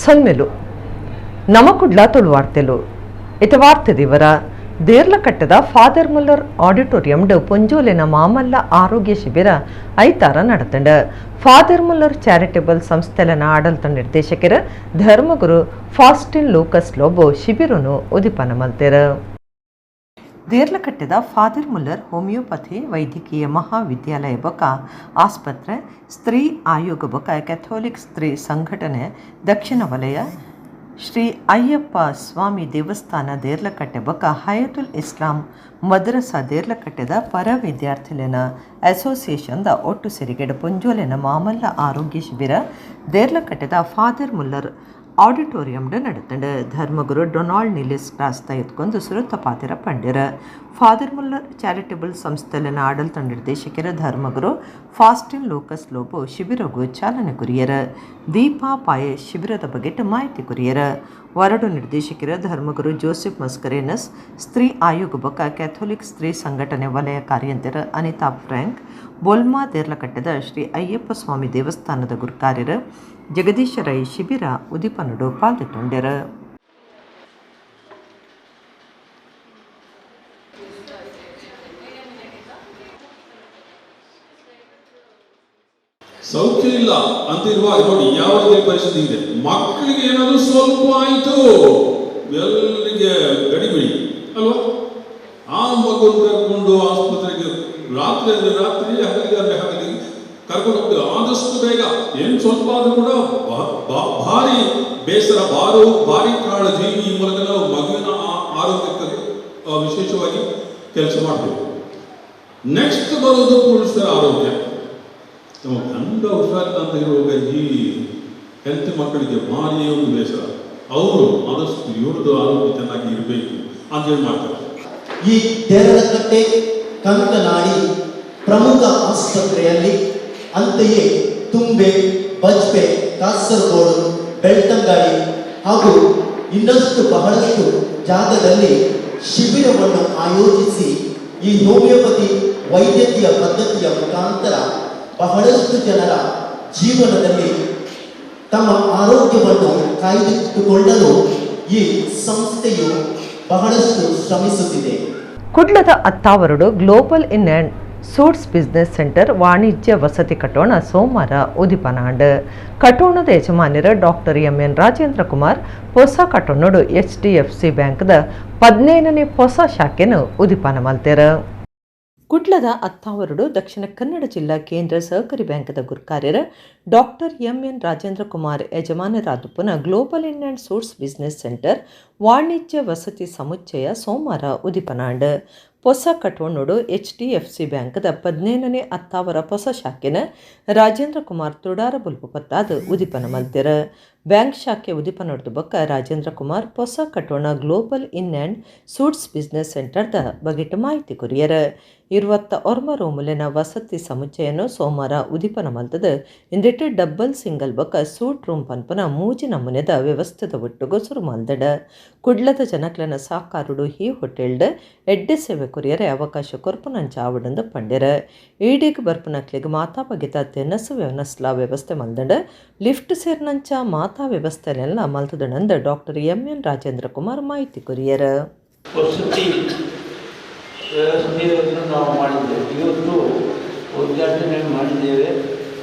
ಸೊಲ್ಮೆಲು ನಮಕುಡ್ಲ ತುಳುವಾರ್ತೆಲು ಇತ ವಾರ್ತೆ ದಿವರ ದೇರ್ಲಕಟ್ಟದ ಫಾದರ್ ಮುಲ್ಲರ್ ಆಡಿಟೋರಿಯಂಡ್ ಪೊಂಜೋಲೆನ ಮಾಮಲ್ಲ ಆರೋಗ್ಯ ಶಿಬಿರ ಐತಾರ ನಡತಂಡ. ಫಾದರ್ ಮುಲ್ಲರ್ ಚಾರಿಟೇಬಲ್ ಸಂಸ್ಥೆಲನ ಆಡಳಿತ ನಿರ್ದೇಶಕರ ಧರ್ಮಗುರು ಫಾಸ್ಟಿನ್ ಲೂಕಸ್ ಲೋಬೋ ಶಿಬಿರನು ಉದಿಪನ ಮಲ್ತೆರ್. ದೇರ್ಲಕಟ್ಟೆದ ಫಾದರ್ ಮುಲ್ಲರ್ ಹೋಮಿಯೋಪತಿ ವೈದ್ಯಕೀಯ ಮಹಾವಿದ್ಯಾಲಯ ಬೊಕ ಆಸ್ಪತ್ರೆ, ಸ್ತ್ರೀ ಆಯೋಗ ಬೊಕ ಕೆಥೋಲಿಕ್ ಸ್ತ್ರೀ ಸಂಘಟನೆ ದಕ್ಷಿಣ ವಲಯ, ಶ್ರೀ ಅಯ್ಯಪ್ಪ ಸ್ವಾಮಿ ದೇವಸ್ಥಾನ ದೇರ್ಲಕಟ್ಟೆ ಬೊಕ ಹಯತುಲ್ ಇಸ್ಲಾಂ ಮದ್ರಸಾ ದೇರ್ಲಕಟ್ಟೆದ ಪರ ವಿದ್ಯಾರ್ಥಿಲೆನ ಅಸೋಸಿಯೇಷನ್ದ ಒಟ್ಟು ಸಿರಿಗೆಡ್ ಪೊಂಜೋಲೆನ ಮಾಮಲ್ಲ ಆರೋಗ್ಯ ಶಿಬಿರ ದೇರ್ಲಕಟ್ಟೆದ ಫಾದರ್ ಮುಲ್ಲರ್ ಆಡಿಟೋರಿಯಂಡ್ ನಡತಂಡು. ಧರ್ಮಗುರು ಡೊನಾಲ್ಡ್ ನಿಲಿಸ್ ಕ್ಲಾಸ್ತ ಎತ್ಕೊಂಡು ಸುರತ ಪಾತಿರ ಪಂಡಿರ. ಫಾದರ್ ಮುಲ್ಲರ್ ಚಾರಿಟೇಬಲ್ ಸಂಸ್ಥೆಲೆನ ಆಡಳಿತ ನಿರ್ದೇಶಕರ ಧರ್ಮಗುರು ಫಾಸ್ಟಿನ್ ಲೋಕಸ್ ಲೋಬೋ ಶಿಬಿರಗು ಚಾಲನೆ ಕೊರಿಯರ. ದೀಪಾ ಪಾಯೆ ಶಿಬಿರದ ಬಗ್ಗೆ ಮಾಹಿತಿ ಕೊರಿಯರ. ವರಡು ನಿರ್ದೇಶಕರ ಧರ್ಮಗುರು ಜೋಸೆಫ್ ಮಸ್ಕರೇನಸ್, ಸ್ತ್ರೀ ಆಯೋಗ ಬೊಕ ಕ್ಯಾಥೋಲಿಕ್ ಸ್ತ್ರೀ ಸಂಘಟನೆ ವಲಯ ಕಾರ್ಯಂತರ ಅನಿತಾ ಫ್ರಾಂಕ್, ಬೊಲ್ಮಾ ದೇರ್ಲಕಟ್ಟೆದ ಶ್ರೀ ಅಯ್ಯಪ್ಪ ಸ್ವಾಮಿ ದೇವಸ್ಥಾನದ ಗುರುಕಾರ್ಯರು ಜಗದೀಶ ರೈ ಶಿಬಿರ ಉದಿಪನಡು ಪಾಲ್ದಿಟ್ಟುಂಡೆರ್. ಸೌಖ್ಯ ಇಲ್ಲ ಅಂತ ಇರುವಾಗ ನೋಡಿ ಯಾವ ರೀತಿ ಪರಿಸ್ಥಿತಿ ಇದೆ. ಮಕ್ಕಳಿಗೆ ಏನಾದರೂ ಸ್ವಲ್ಪ ಆಯಿತು, ಎಲ್ಲರಿಗೆ ಗಡಿಬಿಡಿ ಅಲ್ವಾ? ಆ ಮಗುವನ್ನು ಕರ್ಕೊಂಡು ಆಸ್ಪತ್ರೆಗೆ ರಾತ್ರಿ ಅಂದ್ರೆ ರಾತ್ರಿ, ಹಗಲಿಗೆ ಅಂದ್ರೆ ಹಗಲಿಗೆ ಕರ್ಕೊಂಡು ಹೋಗ್ತೇವೆ ಆದಷ್ಟು ಬೇಗ. ಏನು ಸ್ವಲ್ಪ ಆದ್ರೂ ಕೂಡ ಭಾರಿ ಬೇಸರ, ಭಾರಿ ಕಾಳಜಿ. ಈ ಮೂಲಕ ನಾವು ಮಗುವಿನ ಆರೋಗ್ಯಕ್ಕೆ ವಿಶೇಷವಾಗಿ ಕೆಲಸ ಮಾಡ್ತೇವೆ. ನೆಕ್ಸ್ಟ್ ಬರೋದು ಪುರುಷರ ಆರೋಗ್ಯ. ನಮ್ಮ ಗಂಡ ಹುಷಾರಿಲ್ಲ ಅಂತ ಇರುವಾಗ ಈ ಹೆಂಡತಿ ಮಕ್ಕಳಿಗೆ ಭಾರಿ ಒಂದು ಬೇಸರ. ಅವರು ಆದಷ್ಟು ಇವ್ರದ್ದು ಆರೋಗ್ಯ ಚೆನ್ನಾಗಿ ಇರಬೇಕು ಅಂತ ಹೇಳಿ ಮಾಡ್ತಾರೆ. ಈ ದೇರಳಕಟ್ಟೆ ಕಂಕನಾಡಿ ಪ್ರಮುಖ ಆಸ್ಪತ್ರೆಯಲ್ಲಿ, ಅಂತೆಯೇ ತುಂಬೆ, ಬಜ್ಪೆ, ಕಾಸರಗೋಡು, ಬೆಳ್ತಂಗಡಿ ಹಾಗೂ ಇನ್ನಷ್ಟು ಬಹಳಷ್ಟು ಜಾಗದಲ್ಲಿ ಶಿಬಿರವನ್ನು ಆಯೋಜಿಸಿ ಈ ಹೋಮಿಯೋಪತಿ ವೈದ್ಯಕೀಯ ಪದ್ಧತಿಯ ಮುಖಾಂತರ ಬಹಳಷ್ಟು ಜನರ ಜೀವನದಲ್ಲಿ ತಮ್ಮ ಆರೋಗ್ಯವನ್ನು ಕಾಯ್ದಿಟ್ಟುಕೊಳ್ಳಲು ಈ ಸಂಸ್ಥೆಯು ಬಹಳಷ್ಟು ಶ್ರಮಿಸುತ್ತಿದೆ. ಕುಡ್ಲದ ಅತ್ತಾವರಡು Global Inn and Suites business centre ವಾಣಿಜ್ಯ ವಸತಿ ಕಟ್ಟೋಣ ಸೋಮವಾರ ಉದಿಪನಾಂಡ್. ಕಟ್ಟೋಣದ ಯಜಮಾನ್ಯರ doctor M N Rajendra Kumar ಹೊಸ ಕಟ್ಟೋಣಡು ಎಚ್ಡಿಎಫ್ಸಿ ಬ್ಯಾಂಕ್ದ 15ನೇ ಹೊಸ ಶಾಖೆನು ಉದಿಪನ ಮಲ್ತೆರ್. ಕುಡ್ಲದ ಅತ್ತಾವರಡು ದಕ್ಷಿಣ ಕನ್ನಡ ಜಿಲ್ಲಾ ಕೇಂದ್ರ ಸಹಕಾರಿ ಬ್ಯಾಂಕ್ದ ಗುರ್ಕಾರ್ಯರ doctor M N Rajendra Kumar ಯಜಮಾನರಾದುಪ್ಪುನ Global Inn and Suites business centre ವಾಣಿಜ್ಯ ವಸತಿ ಸಮುಚ್ಚಯ ಸೋಮವಾರ ಉದಿಪನಾಂಡ್. ಹೊಸ ಕಟ್ಟೋಣಡು ಎಚ್ಡಿಎಫ್ಸಿ ಬ್ಯಾಂಕ್ದ 15ನೇ ಅತ್ತಾವರ ಹೊಸ ಶಾಖೆನ ರಾಜೇಂದ್ರ ಕುಮಾರ್ ತುಡಾರ ಬೊಲ್ಪು ಪತ್ತಾದ್ ಉದಿಪನ ಮಲ್ತೆರ್. ಬ್ಯಾಂಕ್ ಶಾಖೆ ಉದಿಪನೊಡ್ದು ಬೊಕ್ಕ ರಾಜೇಂದ್ರ ಕುಮಾರ್ ಹೊಸ ಕಟ್ಟೋಣ Global Inn and Suites business ಸೆಂಟರ್ದ ಬಗೆಟ್ ಮಾಹಿತಿ ಕೊರಿಯರ್. 29 ರೂಮುಲೆನ ವಸತಿ ಸಮುಚ್ಚಯನು ಸೋಮವಾರ ಉದಿಪನ ಮಲ್ತದ. ಇಂದೆಟ್ ಡಬ್ಬಲ್, ಸಿಂಗಲ್ ಬೊಕ್ಕ ಸೂಟ್ ರೂಮ್ ಪನ್ಪುನ ಮೂಜಿ ನಮೂನೆದ ವ್ಯವಸ್ಥೆದ ಒಟ್ಟುಗು ಸುರು ಮಲ್ದಡ. ಕುಡ್ಲದ ಜನಕ್ಲೆನ ಸಾಕಾರುಡು ಈ ಹೋಟೆಲ್ಡ್ ಎಡ್ಡೆ ಸೇವೆ ಕೊರಿಯರೆ ಅವಕಾಶ ಕೊರ್ಪುನಂಚ ಆವಡಂದು ಪಂಡೆರ್. ಈಡಿಗ್ ಬರ್ಪುನಕ್ಲೆಗ್ ಮಾತಾ ಬಗೆತ ತೆನಸು ವ್ಯವನಸ್ಲ ವ್ಯವಸ್ಥೆ ಮಲ್ದಂಡ. ಲಿಫ್ಟ್ ಸೇರಿನಂಚ ಮಾತಾ ವ್ಯವಸ್ಥೆಲೆಲ್ಲ ಮಲ್ತದಣಂದು doctor M N Rajendra Kumar ಮಾಹಿತಿ ಕೊರಿಯರ್. ವಸತಿ ವ್ಯವಸ್ಥೆಯನ್ನು ನಾವು ಮಾಡಿದ್ದೇವೆ. ಇವತ್ತು ಉದ್ಘಾಟನೆ ಮಾಡಿದ್ದೇವೆ.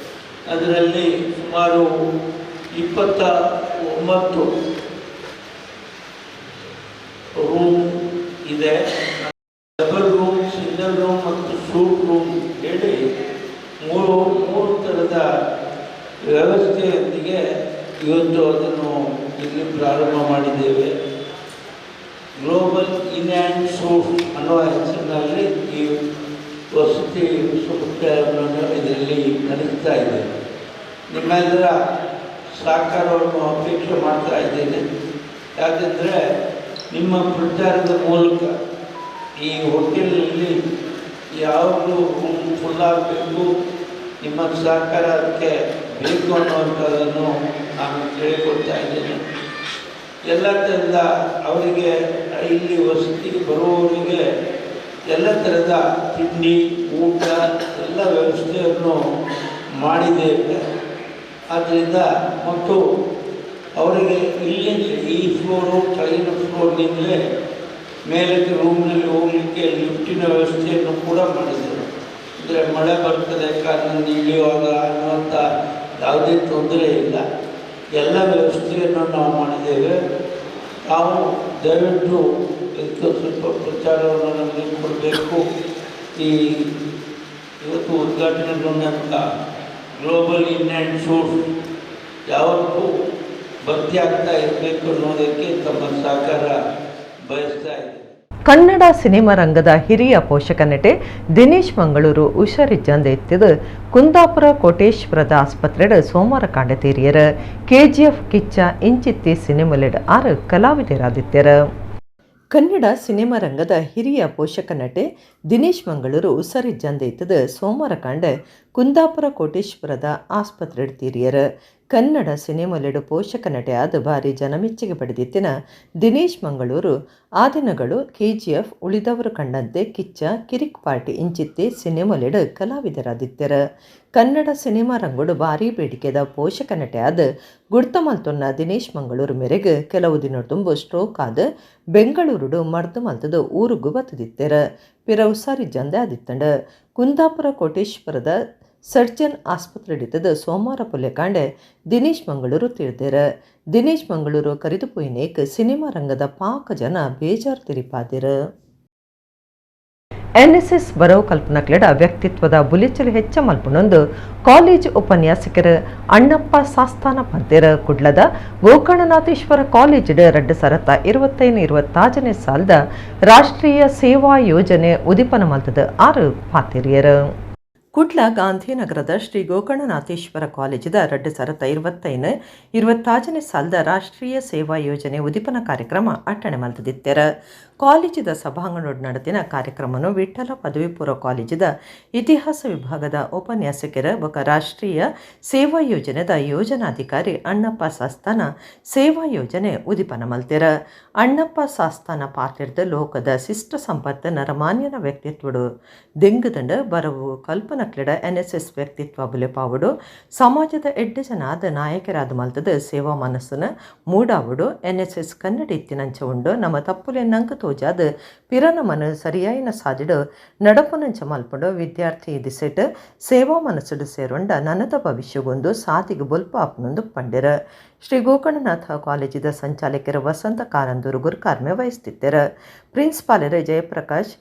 ಅದರಲ್ಲಿ ಸುಮಾರು 29 ರೂಮ್ ಇದೆ. ಡಬಲ್ ರೂಮ್, ಸಿಂಗಲ್ ರೂಮ್ ಮತ್ತು ಸೂಟ್ ರೂಮ್ ಹೇಳಿ ಮೂರು ಮೂರು ಥರದ ವ್ಯವಸ್ಥೆಯೊಂದಿಗೆ ಇವತ್ತು ಅದನ್ನು ಇಲ್ಲಿ ಪ್ರಾರಂಭ ಮಾಡಿದ್ದೇವೆ. ಗ್ಲೋಬಲ್ ಇನ್ ಆ್ಯಂಡ್ ಸೂಟ್ ಅನ್ನುವ ಹೆಸರಿನಲ್ಲಿ ಈ ವಸತಿ ಸಮುಚ್ಚಯವನ್ನು ಇದರಲ್ಲಿ ನಡೆಸ್ತಾ ಇದೆ. ನಿಮ್ಮೆಲ್ಲರ ಸಹಕಾರವನ್ನು ಅಪೇಕ್ಷೆ ಮಾಡ್ತಾ ಇದ್ದೇನೆ. ಯಾಕೆಂದರೆ ನಿಮ್ಮ ಪ್ರಚಾರದ ಮೂಲಕ ಈ ಹೋಟೆಲ್ನಲ್ಲಿ ಯಾವಾಗಲೂ ರೂಮ್ ಫುಲ್ ಆಗಬೇಕು, ನಿಮ್ಮ ಸಹಕಾರ ಅದಕ್ಕೆ ಬೇಕು ಅನ್ನುವಂಥದ್ದನ್ನು ನಾನು ಕೇಳಿಕೊಳ್ತಾ ಇದ್ದೇನೆ. ಎಲ್ಲ ಥರದ ಅವರಿಗೆ, ಇಲ್ಲಿ ವಸತಿಗೆ ಬರುವವರಿಗೆ ಎಲ್ಲ ಥರದ ತಿಂಡಿ, ಊಟ ಎಲ್ಲ ವ್ಯವಸ್ಥೆಯನ್ನು ಮಾಡಿದ್ದೇವೆ. ಆದ್ದರಿಂದ ಮತ್ತು ಅವರಿಗೆ ಇಲ್ಲಿಂದ ಈ ಫ್ಲೋರು ಕೆಳಗಿನ ಫ್ಲೋರ್ನಿಂದಲೇ ಮೇಲಕ್ಕೆ ರೂಮ್ನಲ್ಲಿ ಹೋಗಲಿಕ್ಕೆ ಲಿಫ್ಟಿನ ವ್ಯವಸ್ಥೆಯನ್ನು ಕೂಡ ಮಾಡಿದ್ದೇವೆ. ಅಂದರೆ ಮಳೆ ಬರ್ತದೆ, ಕಾರಿನಲ್ಲಿ ಇಳಿಯುವಾಗ ಅನ್ನುವಂಥ ಯಾವುದೇ ತೊಂದರೆ ಇಲ್ಲ. ಎಲ್ಲ ವ್ಯವಸ್ಥೆಯನ್ನು ನಾವು ಮಾಡಿದ್ದೇವೆ. ನಾವು ದಯವಿಟ್ಟು ಇದಕ್ಕೆ ಸ್ವಲ್ಪ ಪ್ರಚಾರವನ್ನು ನಮಗೆ ಕೊಡಬೇಕು. ಈ ಇವತ್ತು ಉದ್ಘಾಟನೆಗೊಂಡಂಥ global in and suits ಯಾವತ್ತೂ ಭರ್ತಿ ಆಗ್ತಾ ಇರಬೇಕು ಅನ್ನೋದಕ್ಕೆ ತಮ್ಮ ಸಹಕಾರ ಬಯಸ್ತಾ ಇದೆ. ಕನ್ನಡ ಸಿನಿಮಾ ರಂಗದ ಹಿರಿಯ ಪೋಷಕ ನಟೆ ದಿನೇಶ್ ಮಂಗಳೂರು ಹುಷಾರಿಜ್ಜಂದ ಎತ್ತಿದ ಕುಂದಾಪುರ ಕೋಟೇಶ್ವರದ ಆಸ್ಪತ್ರೆಡ್ ಸೋಮವಾರ ಕಾಂಡ ತೀರಿಯರ. ಕೆಜಿಎಫ್, ಕಿಚ್ಚ ಇಂಚಿತ್ತಿ ಸಿನಿಮಲೆಡ್ ಆರು ಕಲಾವಿದರಾದಿತ್ಯರ. ಕನ್ನಡ ಸಿನಿಮಾ ರಂಗದ ಹಿರಿಯ ಪೋಷಕ ನಟೆ ದಿನೇಶ್ ಮಂಗಳೂರು ಹುಷಾರಿಜ್ಜಂದ ಇತ್ತದ ಸೋಮವಾರ ಕಾಂಡ ಕುಂದಾಪುರ ಕೋಟೇಶ್ವರದ ಆಸ್ಪತ್ರೆ ತೀರಿಯರ. ಕನ್ನಡ ಸಿನಿಮಾಲೆಡು ಪೋಷಕ ನಟೆ ಆದ ಭಾರಿ ಜನಮೆಚ್ಚುಗೆ ಪಡೆದಿತ್ತಿನ ದಿನೇಶ್ ಮಂಗಳೂರು ಆ ದಿನಗಳು ಕೆಜಿಎಫ್, ಉಳಿದವರು ಕಂಡಂತೆ, ಕಿಚ್ಚ, ಕಿರಿಕ್ ಪಾರ್ಟಿ ಇಂಚಿತ್ತಿ ಸಿನಿಮಾಲೆಡು ಕಲಾವಿದರಾದಿತ್ಯರ. ಕನ್ನಡ ಸಿನಿಮಾ ರಂಗಡು ಭಾರಿ ಬೇಡಿಕೆದ ಪೋಷಕ ನಟೆ ಆದ ಗುಡ್ತಮಲ್ತೊನ್ನ ದಿನೇಶ್ ಮಂಗಳೂರು ಮೇರೆಗೆ ಕೆಲವು ದಿನ ತುಂಬು ಸ್ಟ್ರೋಕ್ ಆದ ಬೆಂಗಳೂರುಡು ಮರ್ದು ಮಲ್ತದ ಊರುಗು ಬತ್ತದಿತ್ತೆರ. ಪಿರ ಹುಷಾರಿಜ್ಜಂದೆ ಆದಿತ್ತಂಡ. ಕುಂದಾಪುರ ಕೋಟೇಶ್ವರದ ಸರ್ಜನ್ ಆಸ್ಪತ್ರೆ ಸೋಮವಾರ ಪುಲ್ಯಕಾಂಡೆ ದಿನೇಶ್ ಮಂಗಳೂರು ತೀರ್ದೇರ. ದಿನೇಶ್ ಮಂಗಳೂರು ಕರಿದು ಪೋಯಿನೇಕ್ ಸಿನಿಮಾ ರಂಗದ ಪಾಕ ಜನ ಬೇಜಾರು ತಿರಿಪಾದಿರ. ಎನ್ಎಸ್ಎಸ್ ಬರವು ಕಲ್ಪನಕ್ಲೆಡ ವ್ಯಕ್ತಿತ್ವದ ಬುಲಿಚಲು ಹೆಚ್ಚ ಮಲ್ಪುನೊಂದು ಕಾಲೇಜ್ ಉಪನ್ಯಾಸಕರು ಅಣ್ಣಪ್ಪ ಸಾಸ್ತಾನ ಪಂತೇರ. ಕುಡ್ಲದ ಗೋಕರ್ಣನಾಥೇಶ್ವರ ಕಾಲೇಜಿಡ್ 2025-26ನೇ ಸಾಲದ ರಾಷ್ಟ್ರೀಯ ಸೇವಾ ಯೋಜನೆ ಉದಿಪನ ಮಲ್ತದ ಆರು ಪಾತಿರಿಯರು. ಕುಡ್ಲ ಗಾಂಧಿನಗರದ ಶ್ರೀ ಗೋಕರ್ಣನಾಥೇಶ್ವರ ಕಾಲೇಜಿದ 2025-26ನೇ ಸಾಲದ ರಾಷ್ಟ್ರೀಯ ಸೇವಾ ಯೋಜನೆ ಉದಿಪನ ಕಾರ್ಯಕ್ರಮ ಅಟ್ಟಣೆ ಮಲ್ತದಿತ್ತೆರ. ಕಾಲೇಜಿದ ಸಭಾಂಗಣೋಡ್ ನಡೆದಿನ ಕಾರ್ಯಕ್ರಮನು ವಿಠ್ಠಲ ಪದವಿ ಪೂರ್ವ ಕಾಲೇಜಿದ ಇತಿಹಾಸ ವಿಭಾಗದ ಉಪನ್ಯಾಸಕರ ಬೊಕ ರಾಷ್ಟ್ರೀಯ ಸೇವಾ ಯೋಜನೆದ ಯೋಜನಾಧಿಕಾರಿ ಅಣ್ಣಪ್ಪ ಸಾಸ್ತಾನ ಸೇವಾ ಯೋಜನೆ ಉದಿಪನ ಮಲ್ತೆರ. ಅಣ್ಣಪ್ಪ ಸಾಸ್ತಾನ ಪಾತಿರ್ದ ಲೋಕದ ಶಿಷ್ಟ ಸಂಪತ್ತು ನರಮಾನ್ಯನ ವ್ಯಕ್ತಿತ್ವಡು ದೆಂಗುದಂಡ ಬರವು ಕಲ್ಪನಕ್ಲೆಡ ಎನ್ಎಸ್ಎಸ್ ವ್ಯಕ್ತಿತ್ವ ಬುಲೆಪಾವುಡು, ಸಮಾಜದ ಎಡ್ಡೆ ಜನಾದ ನಾಯಕರಾದ ಮಲ್ತದ ಸೇವಾ ಮನಸ್ಸನ್ನು ಮೂಡಾವುಡು. ಎನ್ಎಸ್ಎಸ್ ಕನ್ನಡ ಇತ್ತಿನಂಚ ಉಂಡು, ನಮ್ಮ ತಪ್ಪುಲೆ ನಂಕ ತೋಜಾದ ಪಿರನ ಮನ ಸರಿಯಾಯಿನ ಸಾದಿಡು ನಡಪುನಂಚ ಮಲ್ಪುಂಡು. ವಿದ್ಯಾರ್ಥಿ ದಿಸೆಟ್ ಸೇವಾ ಮನಸ್ಸುಡು ಸೇರುಂಡ ನನದ ಭವಿಷ್ಯಗೊಂದು ಸಾದಿಗೆ ಬೊಲ್ಪ ಆಪುನೊಂದು ಪಂಡೆರ. ಶ್ರೀ ಗೋಕರ್ಣನಾಥ ಕಾಲೇಜಿದ ಸಂಚಾಲಕರು ವಸಂತ ಕಾರಂದೂರು ಗುರುಕಾರ್ಮೆ ವಹಿಸ್ತಿದ್ದರು. ಪ್ರಿನ್ಸಿಪಾಲರು ಜಯಪ್ರಕಾಶ್,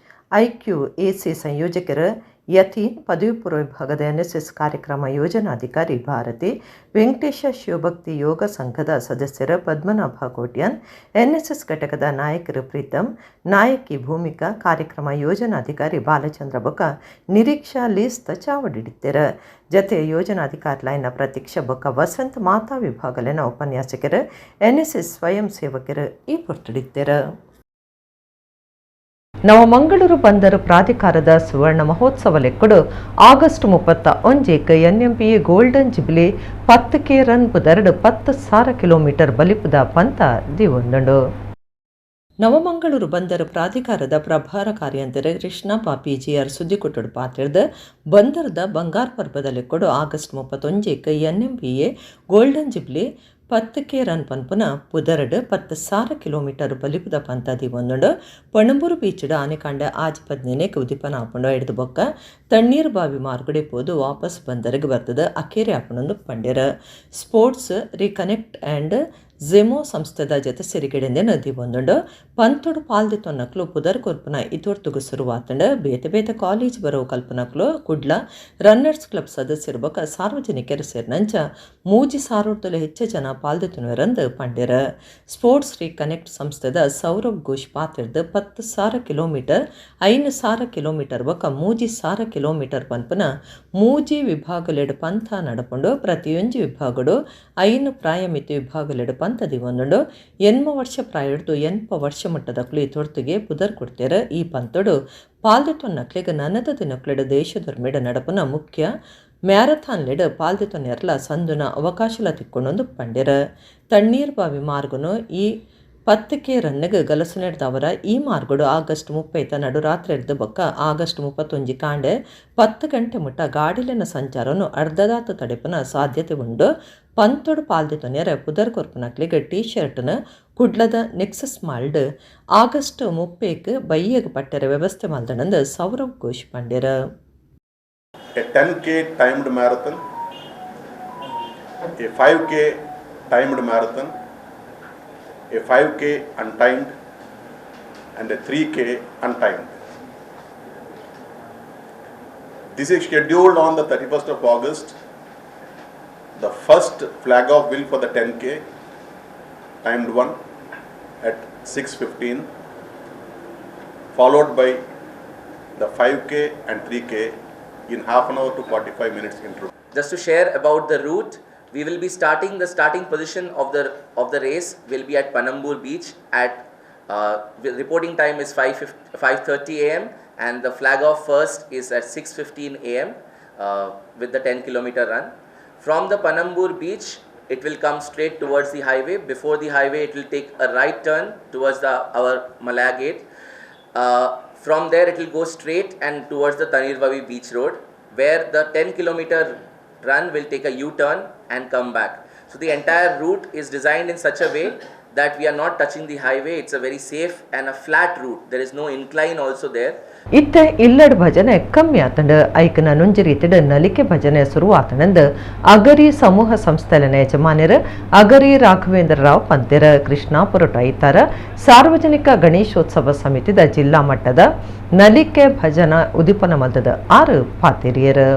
ಐಕ್ಯೂ ಎಸಿ ಸಂಯೋಜಕರು ಯತೀನ್, ಪದವಿ ಪೂರ್ವ ವಿಭಾಗದ ಎನ್ಎಸ್ಎಸ್ ಕಾರ್ಯಕ್ರಮ ಯೋಜನಾಧಿಕಾರಿ ಭಾರತಿ, ವೆಂಕಟೇಶ ಶಿವಭಕ್ತಿ ಯೋಗ ಸಂಘದ ಸದಸ್ಯರ ಪದ್ಮನಾಭ ಕೋಟ್ಯಾನ್, ಎನ್ಎಸ್ಎಸ್ ಘಟಕದ ನಾಯಕರು ಪ್ರೀತಮ್, ನಾಯಕಿ ಭೂಮಿಕಾ, ಕಾರ್ಯಕ್ರಮ ಯೋಜನಾಧಿಕಾರಿ ಬಾಲಚಂದ್ರ ಬೊಕ ನಿರೀಕ್ಷಾ ಲೀಸ್ತ ಚಾವಡಿಡಿತ್ತೆರ. ಜತೆ ಯೋಜನಾಧಿಕಾರಿ ಲೈನ ಪ್ರತೀಕ್ಷಾ ಬೊಕ ವಸಂತ್, ಮಾತಾ ವಿಭಾಗಲಿನ ಉಪನ್ಯಾಸಕರು, ಎನ್ಎಸ್ಎಸ್ ಸ್ವಯಂ ಸೇವಕರು ಈ ಪೊರ್ತುಡಿತ್ತೆರ. ನವಮಂಗಳೂರು ಬಂದರು ಪ್ರಾಧಿಕಾರದ ಸುವರ್ಣ ಮಹೋತ್ಸವ ಲೆಕ್ಕಡು ಆಗಸ್ಟ್ 31ಕ್ಕೆ NMPA golden jubilee 10 K run ಪುದರಡು 10,000 kilometre ಬಲಿಪುದ ಪಂತ ದಿವೊಂದುಂಡು. ನವಮಂಗಳೂರು ಬಂದರು ಪ್ರಾಧಿಕಾರದ ಪ್ರಭಾರ ಕಾರ್ಯಂತರ ಕೃಷ್ಣ ಪಾಪಿ ಜಿಆರ್ ಸುದ್ದಿಕೊಟ್ಟಡು ಪಾತಿರ್ದ ಬಂದರದ ಬಂಗಾರ್ ಪರ್ಬದ ಲೆಕ್ಕಡು ಆಗಸ್ಟ್ 31ಕ್ಕೆ NMPA golden jubilee 10 K run ಪನ್ಪುನ ಪುದರಡು 10,000 kilometre ಬಲಿಪುದ ಪಂತ ದಿವೊಂದುಂಡು. ಪಣಂಬೂರು ಬೀಚ್ಡ್ ಆನೆಕಾಂಡ 6:15ಕ್ಕೆ ಉದಿಪನ ಆಪುಂಡು. ಎಡ್ದು ಬೊಕ್ಕ ತಣ್ಣೀರ್ ಬಾವಿ ಮಾರ್ಗಡೆ ಪೋದು ವಾಪಸ್ ಬಂದರಿಗೆ ಬರ್ತದೆ ಅಕೇರಿ ಆಪುಂಡು ಪಂಡೆರ್. Sports reconnect and ಝೆಮೋ ಸಂಸ್ಥೆದ ಜೊತೆ ಸಿರಿಗೆಡೆಂದೆ ದಿವೊಂದುಂಡು. ಪಂತೊಡು ಪಾಲ್ದಿ ತೊನ್ನಕ್ಲು ಪುದರ್ ಕೊರ್ಪುನ ಇತೊರ್ತುಗು ಶುರುವಾತಂಡ. ಬೇತೆ ಬೇತೆ ಕಾಲೇಜ್ ಬರೋ ಕಲ್ಪನಕ್ಲು, ಕುಡ್ಲ ರನ್ನರ್ಸ್ ಕ್ಲಬ್ ಸದಸ್ಯರು ಬೊಕ ಸಾರ್ವಜನಿಕರು ಸೇರಿನಂಚ 3,000ರ್ತಲು ಹೆಚ್ಚು ಜನ ಪಾಲ್ದಿ ತುನುವೆರಂದು ಪಂಡೆರ್. ಸ್ಪೋರ್ಟ್ಸ್ ರೀಕನೆಕ್ಟ್ ಸಂಸ್ಥೆದ ಸೌರಭ್ ಘೋಷ್ ಪಾತಿರ್ದು 10,000 ಕಿಲೋಮೀಟರ್, 5,000 ಕಿಲೋಮೀಟರ್ ಬೊಕ 3,000 ಕಿಲೋಮೀಟರ್ ಪನ್ಪುನ ಮೂಜಿ ವಿಭಾಗಲೆಡು ಪಂಥ ನಡಪುಂಡು. ಪ್ರತಿಯೊಂಜಿ ವಿಭಾಗಡು ಐನು ಪ್ರಾಯಮಿತಿ ವಿಭಾಗಲೆಡು ಪಂಥ ದಿವೊಂದುಂಡು. 80 ವರ್ಷ ಪ್ರಾಯಡ್ದು 80 ವರ್ಷ ಮಟ್ಟದಕ್ಲು ಈ ತೊರ್ತುಗೆ ಪುದರ್ ಕೊಡ್ತೇರ. ಈ ಪಂತೊಡು ಪಾಲ್ದೆತೊನ್ನಕ್ಲೆಗ್ ನನದ ದಿನಕ್ಲೆಡ್ ದೇಶದೊರ್ಮೆಡ್ ನಡಪುನ ಮುಖ್ಯ ಮ್ಯಾರಥಾನ್ಲೆಡ್ ಪಾಲ್ದೆತೊನ್ನೆರ್ಲ ಸಂದುನ ಅವಕಾಶಲ ತಿಕ್ಕೊಂಡೊಂದು ಪಂಡೆರ್. ತಣ್ಣೀರ್ ಬಾವಿ ಮಾರ್ಗನು ಈ 10K ರನ್ನಿಗ್ ಗಲಸುನೆಡ್ದಾವರ ಈ ಮಾರ್ಗಡು ಆಗಸ್ಟ್ 30 ನಡುರಾತ್ರಿರ್ದ್ ಬೊಕ್ಕ ಆಗಸ್ಟ್ 31 ಕಾಂಡೆ 10 ಗಂಟೆ ಮುಟ್ಟ ಗಾಡಿಲೆನ ಸಂಚಾರನು ಅರ್ಧದಾತ ತಡೆಪುನ ಸಾಧ್ಯತೆ ಉಂಡು. ಪಂತೊಡು ಪಾಲ್ದೆತೊನ್ಯರೆ ಪುದರ್ ಕೊರ್ಪುನಕ್ಲೆಗ್ ಟೀ ಶರ್ಟ್ನ್ ಕುಡ್ಲದ ನೆಕ್ಸಸ್ ಮಾಲ್ಡ್ ಆಗಸ್ಟ್ 30ಕ್ ಬಯ್ಯಗ್ ಪಟ್ಟೆರೆ ವ್ಯವಸ್ಥೆ ಮಲ್ದಣಂದು ಸೌರವ್ ಘೋಷ್ ಪಂಡೆರ್. A 10K timed marathon, a 5K timed marathon, a 5K untimed, and a 3K untimed. This is scheduled on the 31st of August. The first flag off will for the 10K timed one at 6:15, followed by the 5K and 3K in half an hour to 45 minutes interval. Just to share about the route, we will be starting, the starting position of the race will be at Panambur Beach at the reporting time is 5:30 a.m. and the flag off first is at 6:15 a.m. With the 10 kilometer run. From the Panambur Beach, it will come straight towards the highway. Before the highway, it will take a right turn towards the our Malaya Gate. From there, it will go straight and towards the Tannirbhavi Beach Road, where the 10 kilometer run will take a U-turn and come back. So the entire route is designed in such a way that we are not touching the highway. It's a very safe and a flat route. There is no incline also there. ಇತ್ತೆ ಇಲ್ಲಡ್ ಭಜನೆ ಕಮ್ಮಿ ಆತಂಡ್. ಐಕನ ನುಂಜಿ ರೀತಿಡ್ ನಲಿಕೆ ಭಜನೆ ಶುರುವಾತಣಂದ್ ಅಗರಿ ಸಮೂಹ ಸಂಸ್ಥೆಲನ ಯಜಮಾನ್ಯರು ಅಗರಿ ರಾಘವೇಂದ್ರ ರಾವ್ ಪಂತೆರ. ಕೃಷ್ಣಾಪುರ ಐತಾರ ಸಾರ್ವಜನಿಕ ಗಣೇಶೋತ್ಸವ ಸಮಿತಿದ ಜಿಲ್ಲಾ ಮಟ್ಟದ ನಲಿಕೆ ಭಜನಾ ಉದಿಪನ ಮಲ್ತದ ಆರು ಪಾತೆರಿಯರು.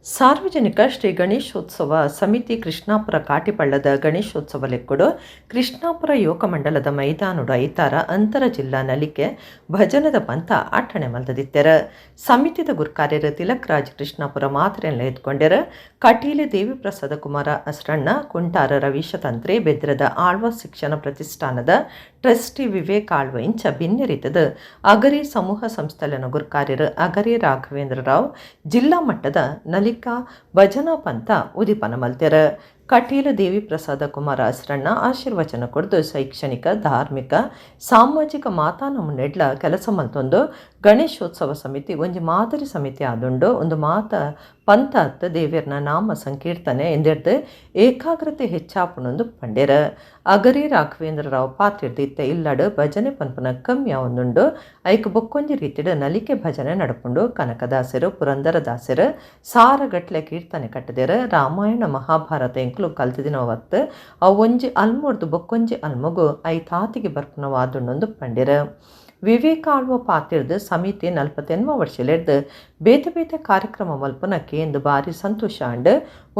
ಸಾರ್ವಜನಿಕ ಶ್ರೀ ಗಣೇಶೋತ್ಸವ ಸಮಿತಿ ಕೃಷ್ಣಾಪುರ ಕಾಟಿಪಳ್ಳದ ಗಣೇಶೋತ್ಸವ ಲೆಕ್ಕುಡು ಕೃಷ್ಣಾಪುರ ಯುವಕ ಮಂಡಲದ ಮೈದಾನುಡು ಐತಾರ ಅಂತರ ಜಿಲ್ಲಾ ನಲಿಕೆ ಭಜನದ ಪಂಥ ಅಟ್ಟಣೆ ಮಲ್ದದಿತ್ತೆರ. ಸಮಿತಿದ ಗುರ್ಕಾರ್ಯರು ತಿಲಕ್ ರಾಜ್ ಕೃಷ್ಣಾಪುರ ಮಾತ್ರೆಯನ್ನು ಎತ್ಕೊಂಡೆರ. ಕಟೀಲು ದೇವಿಪ್ರಸಾದ ಕುಮಾರ ಅಸ್ರಣ್ಣ, ಕುಂಟಾರ ರವೀಶ ತಂತ್ರಿ, ಬೆದ್ರದ ಆಳ್ವ ಶಿಕ್ಷಣ ಪ್ರತಿಷ್ಠಾನದ ಟ್ರಸ್ಟಿ ವಿವೇಕ್ ಆಳ್ವ ಇಂಚ ಬಿನ್ನೆರಿತದ ಅಗರಿ ಸಮೂಹ ಸಂಸ್ಥೆಲನ ಗುರ್ಕಾರ್ಯರು ಅಗರಿ ರಾಘವೇಂದ್ರ ರಾವ್ ಜಿಲ್ಲಾ ಮಟ್ಟದ ನಲಿಕಾ ಭಜನಾ ಪಂಥ ಉದಿಪನ ಮಲ್ತೆರ. ಕಟೀಲು ದೇವಿ ಪ್ರಸಾದ ಕುಮಾರ ಅಸ್ರಣ್ಣ ಆಶೀರ್ವಚನ ಕೊಡ್ದು ಶೈಕ್ಷಣಿಕ, ಧಾರ್ಮಿಕ, ಸಾಮಾಜಿಕ ಮಾತಾನ ಮುನ್ನೆಡ್ಲ ಕೆಲಸ ಮಲ್ತೊಂದು ಗಣೇಶೋತ್ಸವ ಸಮಿತಿ ಒಂಜಿ ಮಾದರಿ ಸಮಿತಿ ಆದುಂಡು. ಒಂದು ಮಾತ ಪಂಥ ಅತ್, ದೇವಿಯರ್ನ ನಾಮ ಸಂಕೀರ್ತನೆ ಎಂದೆಡ್ದು ಏಕಾಗ್ರತೆ ಹೆಚ್ಚಾಪುಣೊಂದು ಪಂಡೆರ. ಅಗರಿ ರಾಘವೇಂದ್ರ ರಾವ್ ಪಾತಿರ್ದು ಇತ್ತ ಇಲ್ಲಡು ಭಜನೆ ಪನ್ಪುನ ಕಮ್ಮಿ ಒಂದುಂಡು. ಐಕ್ ಬೊಕ್ಕೊಂಜಿ ರೀತಿಡ್ ನಲಿಕೆ ಭಜನೆ ನಡಪುಂಡು. ಕನಕದಾಸರು, ಪುರಂದರದಾಸರು ಸಾರಗಟ್ಲೆ ಕೀರ್ತನೆ ಕಟ್ಟದೆರ್. ರಾಮಾಯಣ, ಮಹಾಭಾರತ ಎಂಕ್ಲು ಕಲ್ತಿದಿನ ವತ್ತು ಅವು ಒಂಜಿ ಅಲ್ಮೊರ್ದು ಬೊಕ್ಕೊಂಜಿ ಅಲ್ಮೊಗು I ತಾತಿಗೆ ಬರ್ಪುನ ವಾದುಂಡೊಂದು ಪಂಡೆರ್. ವಿವೇಕ ಆಳ್ವ ಪಾತಿರ್ದು ಸಮಿತಿ 48 ವರ್ಷಲೆಡ್ದು ಬೇತೆ ಬೇತೆ ಕಾರ್ಯಕ್ರಮ ಮಲ್ಪುನ ಕೇಂದು ಬಾರಿ ಸಂತೋಷ ಆಂಡ್.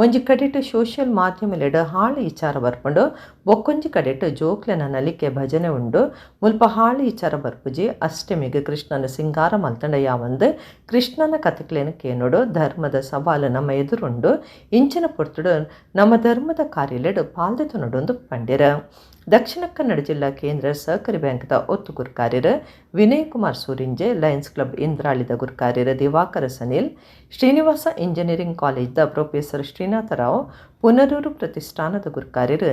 ಒಂಜಿ ಕಡೆಟ್ ಸೋಷಿಯಲ್ ಮಾಧ್ಯಮಲೆಡ್ ಹಾಳು ವಿಚಾರ ಬರ್ಪುಂಡು, ಬೊಕ್ಕೊಂಜಿ ಕಡೆಟ್ ಜೋಕ್ಲೆನ ನಲಿಕೆ ಭಜನೆ ಉಂಡು. ಮುಲ್ಪ ಹಾಳು ವಿಚಾರ ಬರ್ಪುಜಿ. ಅಷ್ಟಮಿಗೆ ಕೃಷ್ಣನ ಸಿಂಗಾರ ಮಲ್ತಂಡ ಯಾವಂದು, ಕೃಷ್ಣನ ಕಥೆಕ್ಲೇನು ಕೇನೋಡು. ಧರ್ಮದ ಸವಾಲು ನಮ್ಮ ಎದುರುಂಡು. ಇಂಚಿನ ಪೊರ್ತುಡು ನಮ್ಮ ಧರ್ಮದ ಕಾರ್ಯಲೆಡ್ ಪಾಲ್ದೆತೊನೊಡೊಂದು ಪಂಡೆರ. ದಕ್ಷಿಣ ಕನ್ನಡ ಜಿಲ್ಲಾ ಕೇಂದ್ರ ಸಹಕಾರಿ ಬ್ಯಾಂಕ್ದ ಒತ್ತು ಗುರ್ಕಾರ್ಯರು ವಿನಯ್ ಕುಮಾರ್ ಸೂರಿಂಜೆ, ಲಯನ್ಸ್ ಕ್ಲಬ್ ಇಂದ್ರಾಳಿದ ಗುರ್ಕಾರ್ಯರು ದಿವಾಕರ ಸನಿಲ್, ಶ್ರೀನಿವಾಸ ಇಂಜಿನಿಯರಿಂಗ್ ಕಾಲೇಜ್ದ ಪ್ರೊಫೆಸರ್ ಶ್ರೀನಾಥರಾವ್, ಪುನರೂರು ಪ್ರತಿಷ್ಠಾನದ ಗುರ್ಕಾರ್ಯರು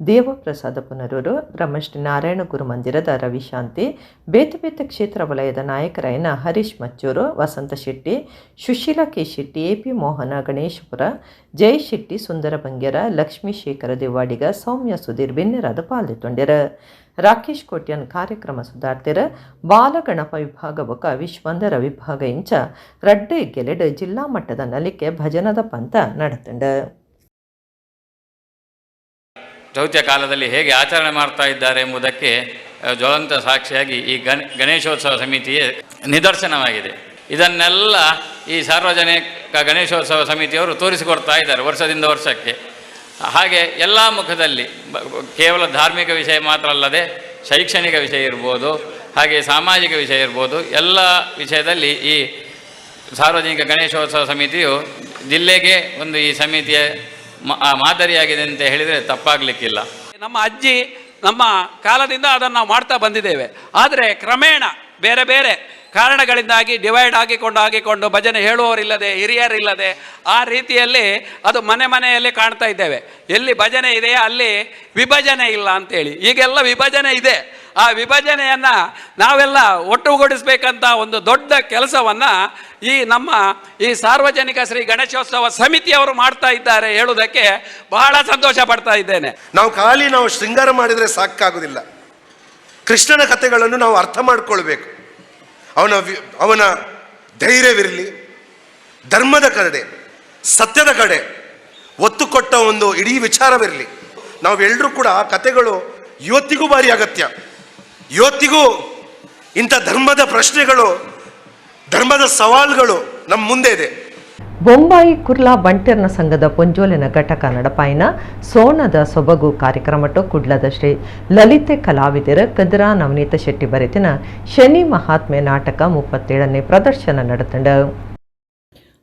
ದೇವಪ್ರಸಾದ ಪುನರೂರು, ಬ್ರಹ್ಮಶ್ರೀ ನಾರಾಯಣ ಗುರು ಮಂದಿರದ ರವಿಶಾಂತಿ, ಬೇತೆ ಬೇತೆ ಕ್ಷೇತ್ರ ವಲಯದ ನಾಯಕರಾಯನ ಹರೀಶ್ ಮಚ್ಚೂರು, ವಸಂತ ಶೆಟ್ಟಿ, ಸುಶೀಲಾ ಕೆ ಶೆಟ್ಟಿ, ಎಪಿ ಮೋಹನ ಗಣೇಶಪುರ, ಜಯ ಶೆಟ್ಟಿ, ಸುಂದರ ಬಂಗೇರ, ಲಕ್ಷ್ಮೀ ಶೇಖರ ದೇವಾಡಿಗ, ಸೌಮ್ಯ ಸುಧೀರ್ ಬಿನ್ನೆರಾದ ಪಾಲ್ದೆತೊಂಡೆರ್. ರಾಕೇಶ್ ಕೋಟ್ಯನ್ ಕಾರ್ಯಕ್ರಮ ಸುಧಾರ್ತೆರ್. ಬಾಲಗಣಪ ವಿಭಾಗ ಬೊಕ ವಿಶ್ವಂದರ ವಿಭಾಗ ಇಂಚ ರಡ್ಡ್ ಗೆಲೆಡ್ ಜಿಲ್ಲಾ ಮಟ್ಟದ ನಲಿಕೆ ಭಜನದ ಪಂಥ ನಡತುಂಡು. ಚೌತಿಯ ಕಾಲದಲ್ಲಿ ಹೇಗೆ ಆಚರಣೆ ಮಾಡ್ತಾ ಇದ್ದಾರೆ ಎಂಬುದಕ್ಕೆ ಜ್ವಲಂತ ಸಾಕ್ಷಿಯಾಗಿ ಈ ಗಣೇಶೋತ್ಸವ ಸಮಿತಿಯೇ ನಿದರ್ಶನವಾಗಿದೆ. ಇದನ್ನೆಲ್ಲ ಈ ಸಾರ್ವಜನಿಕ ಗಣೇಶೋತ್ಸವ ಸಮಿತಿಯವರು ತೋರಿಸಿಕೊಡ್ತಾ ಇದ್ದಾರೆ ವರ್ಷದಿಂದ ವರ್ಷಕ್ಕೆ. ಹಾಗೆ ಎಲ್ಲ ಮುಖದಲ್ಲಿ, ಕೇವಲ ಧಾರ್ಮಿಕ ವಿಷಯ ಮಾತ್ರ ಅಲ್ಲದೆ ಶೈಕ್ಷಣಿಕ ವಿಷಯ ಇರ್ಬೋದು, ಹಾಗೆ ಸಾಮಾಜಿಕ ವಿಷಯ ಇರ್ಬೋದು, ಎಲ್ಲ ವಿಷಯದಲ್ಲಿ ಈ ಸಾರ್ವಜನಿಕ ಗಣೇಶೋತ್ಸವ ಸಮಿತಿಯು ಜಿಲ್ಲೆಗೆ ಒಂದು ಈ ಸಮಿತಿಯ ಮಾದರಿಯಾಗಿದೆ ಅಂತ ಹೇಳಿದರೆ ತಪ್ಪಾಗಲಿಕ್ಕಿಲ್ಲ. ನಮ್ಮ ಅಜ್ಜಿ ನಮ್ಮ ಕಾಲದಿಂದ ಅದನ್ನು ನಾವು ಮಾಡ್ತಾ ಬಂದಿದ್ದೇವೆ. ಆದರೆ ಕ್ರಮೇಣ ಬೇರೆ ಬೇರೆ ಕಾರಣಗಳಿಂದಾಗಿ ಡಿವೈಡ್ ಆಗಿಕೊಂಡು ಭಜನೆ ಹೇಳುವವರಿಲ್ಲದೆ, ಹಿರಿಯರಿಲ್ಲದೆ ಆ ರೀತಿಯಲ್ಲಿ ಅದು ಮನೆ ಮನೆಯಲ್ಲಿ ಕಾಣ್ತಾ ಇದ್ದೇವೆ. ಎಲ್ಲಿ ಭಜನೆ ಇದೆಯೋ ಅಲ್ಲಿ ವಿಭಜನೆ ಇಲ್ಲ ಅಂತೇಳಿ. ಈಗೆಲ್ಲ ವಿಭಜನೆ ಇದೆ. ಆ ವಿಭಜನೆಯನ್ನು ನಾವೆಲ್ಲ ಒಟ್ಟುಗೂಡಿಸ್ಬೇಕಂತ ಒಂದು ದೊಡ್ಡ ಕೆಲಸವನ್ನು ಈ ನಮ್ಮ ಈ ಸಾರ್ವಜನಿಕ ಶ್ರೀ ಗಣೇಶೋತ್ಸವ ಸಮಿತಿಯವರು ಮಾಡ್ತಾ ಇದ್ದಾರೆ ಹೇಳುವುದಕ್ಕೆ ಬಹಳ ಸಂತೋಷ ಪಡ್ತಾ ಇದ್ದೇನೆ. ನಾವು ಖಾಲಿ ನಾವು ಶೃಂಗಾರ ಮಾಡಿದರೆ ಸಾಕಾಗುವುದಿಲ್ಲ. ಕೃಷ್ಣನ ಕಥೆಗಳನ್ನು ನಾವು ಅರ್ಥ ಮಾಡಿಕೊಳ್ಬೇಕು. ಅವನ ಧೈರ್ಯವಿರಲಿ, ಧರ್ಮದ ಕಡೆ, ಸತ್ಯದ ಕಡೆ ಒತ್ತು ಕೊಟ್ಟ ಒಂದು ಇಡೀ ವಿಚಾರವಿರಲಿ, ನಾವೆಲ್ಲರೂ ಕೂಡ ಆ ಕಥೆಗಳು ಇವತ್ತಿಗೂ ಭಾರಿ ಅಗತ್ಯ. ಇವತ್ತಿಗೂ ಇಂಥ ಧರ್ಮದ ಪ್ರಶ್ನೆಗಳು, ಧರ್ಮದ ಸವಾಲುಗಳು ನಮ್ಮ ಮುಂದೆ ಇದೆ. ಬೊಂಬಾಯಿ ಕುರ್ಲಾ ಬಂಟೆರ್ನ ಸಂಘದ ಪೊಂಜೋಲಿನ ಘಟಕ ನಡಪಾಯಿನ ಸೋನದ ಸೊಬಗು ಕಾರ್ಯಕ್ರಮಟ್ಟು ಕುಡ್ಲದ ಶ್ರೀ ಲಲಿತೆ ಕಲಾವಿದರ ಕದ್ರಾ ನವನೀತ ಶೆಟ್ಟಿ ಬರೆತಿನ ಶನಿ ಮಹಾತ್ಮೆ ನಾಟಕ 37ನೇ ಪ್ರದರ್ಶನ ನಡೆತಂಡ.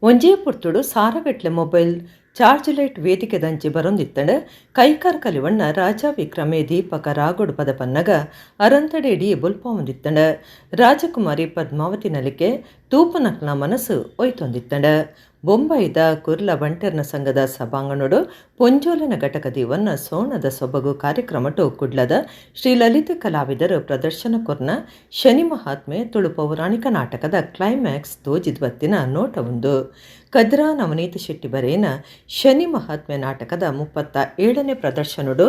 ಒಂಜೇ ಪುರ್ತುಡು ಸಾರಗಟ್ಲೆ mobile charge light ವೇದಿಕೆ ದಂಚಿ ಬರೊಂದಿತ್ತಂಡ ಕೈಕಾರ್ ಕಲಿವಣ್ಣ ರಾಜಾ ವಿಕ್ರಮೆ ದೀಪಕ ರಾಗೋಡು ಪದ ಪನ್ನಗ ಅರಂತಡೆಡಿ ಬೊಲ್ಪಾವಂದಿತ್ತಂಡ. ರಾಜಕುಮಾರಿ ಪದ್ಮಾವತಿ ನಲಿಕೆ ತೂಪನಕ್ನ ಮನಸ್ಸು ಒಯ್ತೊಂದಿತ್ತಂಡ. ಬೊಂಬೈದ ಕುರ್ಲ ಬಂಟೆರ್ನ ಸಂಘದ ಸಭಾಂಗಣೋಡು ಪೊಂಜೋಲನ ಘಟಕ ದಿವನ್ನ ಸೋಣದ ಸೊಬಗು ಕಾರ್ಯಕ್ರಮಟು ಕುಡ್ಲದ ಶ್ರೀ ಲಲಿತ ಕಲಾವಿದರು ಪ್ರದರ್ಶನ ಕೊರ್ನ ಶನಿ ಮಹಾತ್ಮೆ ತುಳು ಪೌರಾಣಿಕ ನಾಟಕದ ಕ್ಲೈಮ್ಯಾಕ್ಸ್ ತೋಜಿದ್ವತ್ತಿನ ನೋಟವುಂದು. ಕದ್ರಾ ನವನೀತ ಶೆಟ್ಟಿ ಬರೇನ ಶನಿ ಮಹಾತ್ಮೆ ನಾಟಕದ 37ನೇ ಪ್ರದರ್ಶನಡು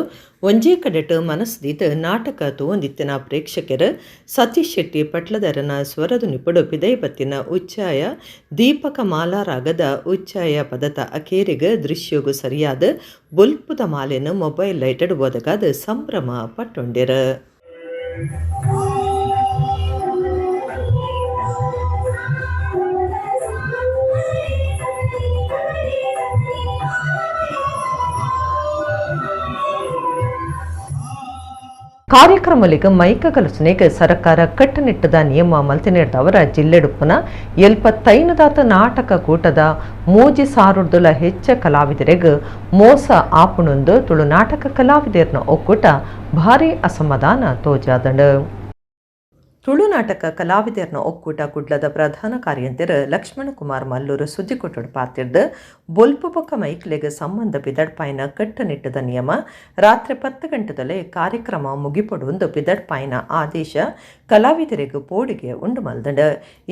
ಒಂಜೇ ಕಡೆಟ್ ಮನಸ್ದೀತ್ ನಾಟಕ ತೋಂದಿತ್ತಿನ ಪ್ರೇಕ್ಷಕರು ಸತೀಶ್ ಶೆಟ್ಟಿ ಪಟ್ಲದರನ ಸ್ವರದು ನಿಪುಡು ಪಿದೈಬತ್ತಿನ ಉಚ್ಚಾಯ ದೀಪಕ ಮಾಲಾರಾಗದ ಉಚ್ಚಾಯ ಪದತ ಅಕೇರಿಗ ದೃಶ್ಯಗು ಸರಿಯಾದ ಬೊಲ್ಪುದ ಮಾಲೆನ ಮೊಬೈಲ್ ಲೈಟೆಡ್ ಒದಗಾದ ಸಂಭ್ರಮ ಪಟ್ಟೊಂಡಿರ. ಕಾರ್ಯಕ್ರಮಲಿಗೆ ಮೈಕ ಕಲಸುನೆಗೆ ಸರ್ಕಾರ ಕಟ್ಟುನಿಟ್ಟದ ನಿಯಮ ಮಲ್ತಿನೇರ್ದವರ ಜಿಲ್ಲೆಡುಪ್ಪುನ 75ದಾತ ನಾಟಕ ಕೂಟದ 3 ಸಾವಿರದಲ ಹೆಚ್ಚ ಕಲಾವಿದರಿಗೆ ಮೋಸ ಆಪುಣೊಂದು ತುಳು ನಾಟಕ ಕಲಾವಿದರ್ನ ಒಕ್ಕೂಟ ಭಾರಿ ಅಸಮಾಧಾನ ತೋಜಾದಂಡ. ತುಳು ನಾಟಕ ಕಲಾವಿದರ್ನ ಒಕ್ಕೂಟ ಕುಡ್ಲದ ಪ್ರಧಾನ ಕಾರ್ಯಂತಿರ ಲಕ್ಷ್ಮಣಕುಮಾರ್ ಮಲ್ಲೂರು ಸುದ್ದಿಕೊಟ್ಟಡು ಪಾತಿರ್ದು ಬೊಲ್ಪು ಬೊಕ್ಕ ಮೈಕ್ಲೆಗ್ ಸಂಬಂಧ ಪಿದಡ್ಪಾಯಿನ ಕಟ್ಟುನಿಟ್ಟದ ನಿಯಮ ರಾತ್ರಿ 10 ಗಂಟೆದಲ್ಲೇ ಕಾರ್ಯಕ್ರಮ ಮುಗಿಪಡುವಂದು ಪಿದಡ್ಪಾಯಿನ ಆದೇಶ ಕಲಾವಿದರಿಗೆ ಪೋಡಿಗೆ ಉಂಡು ಮಲ್ದಂಡ.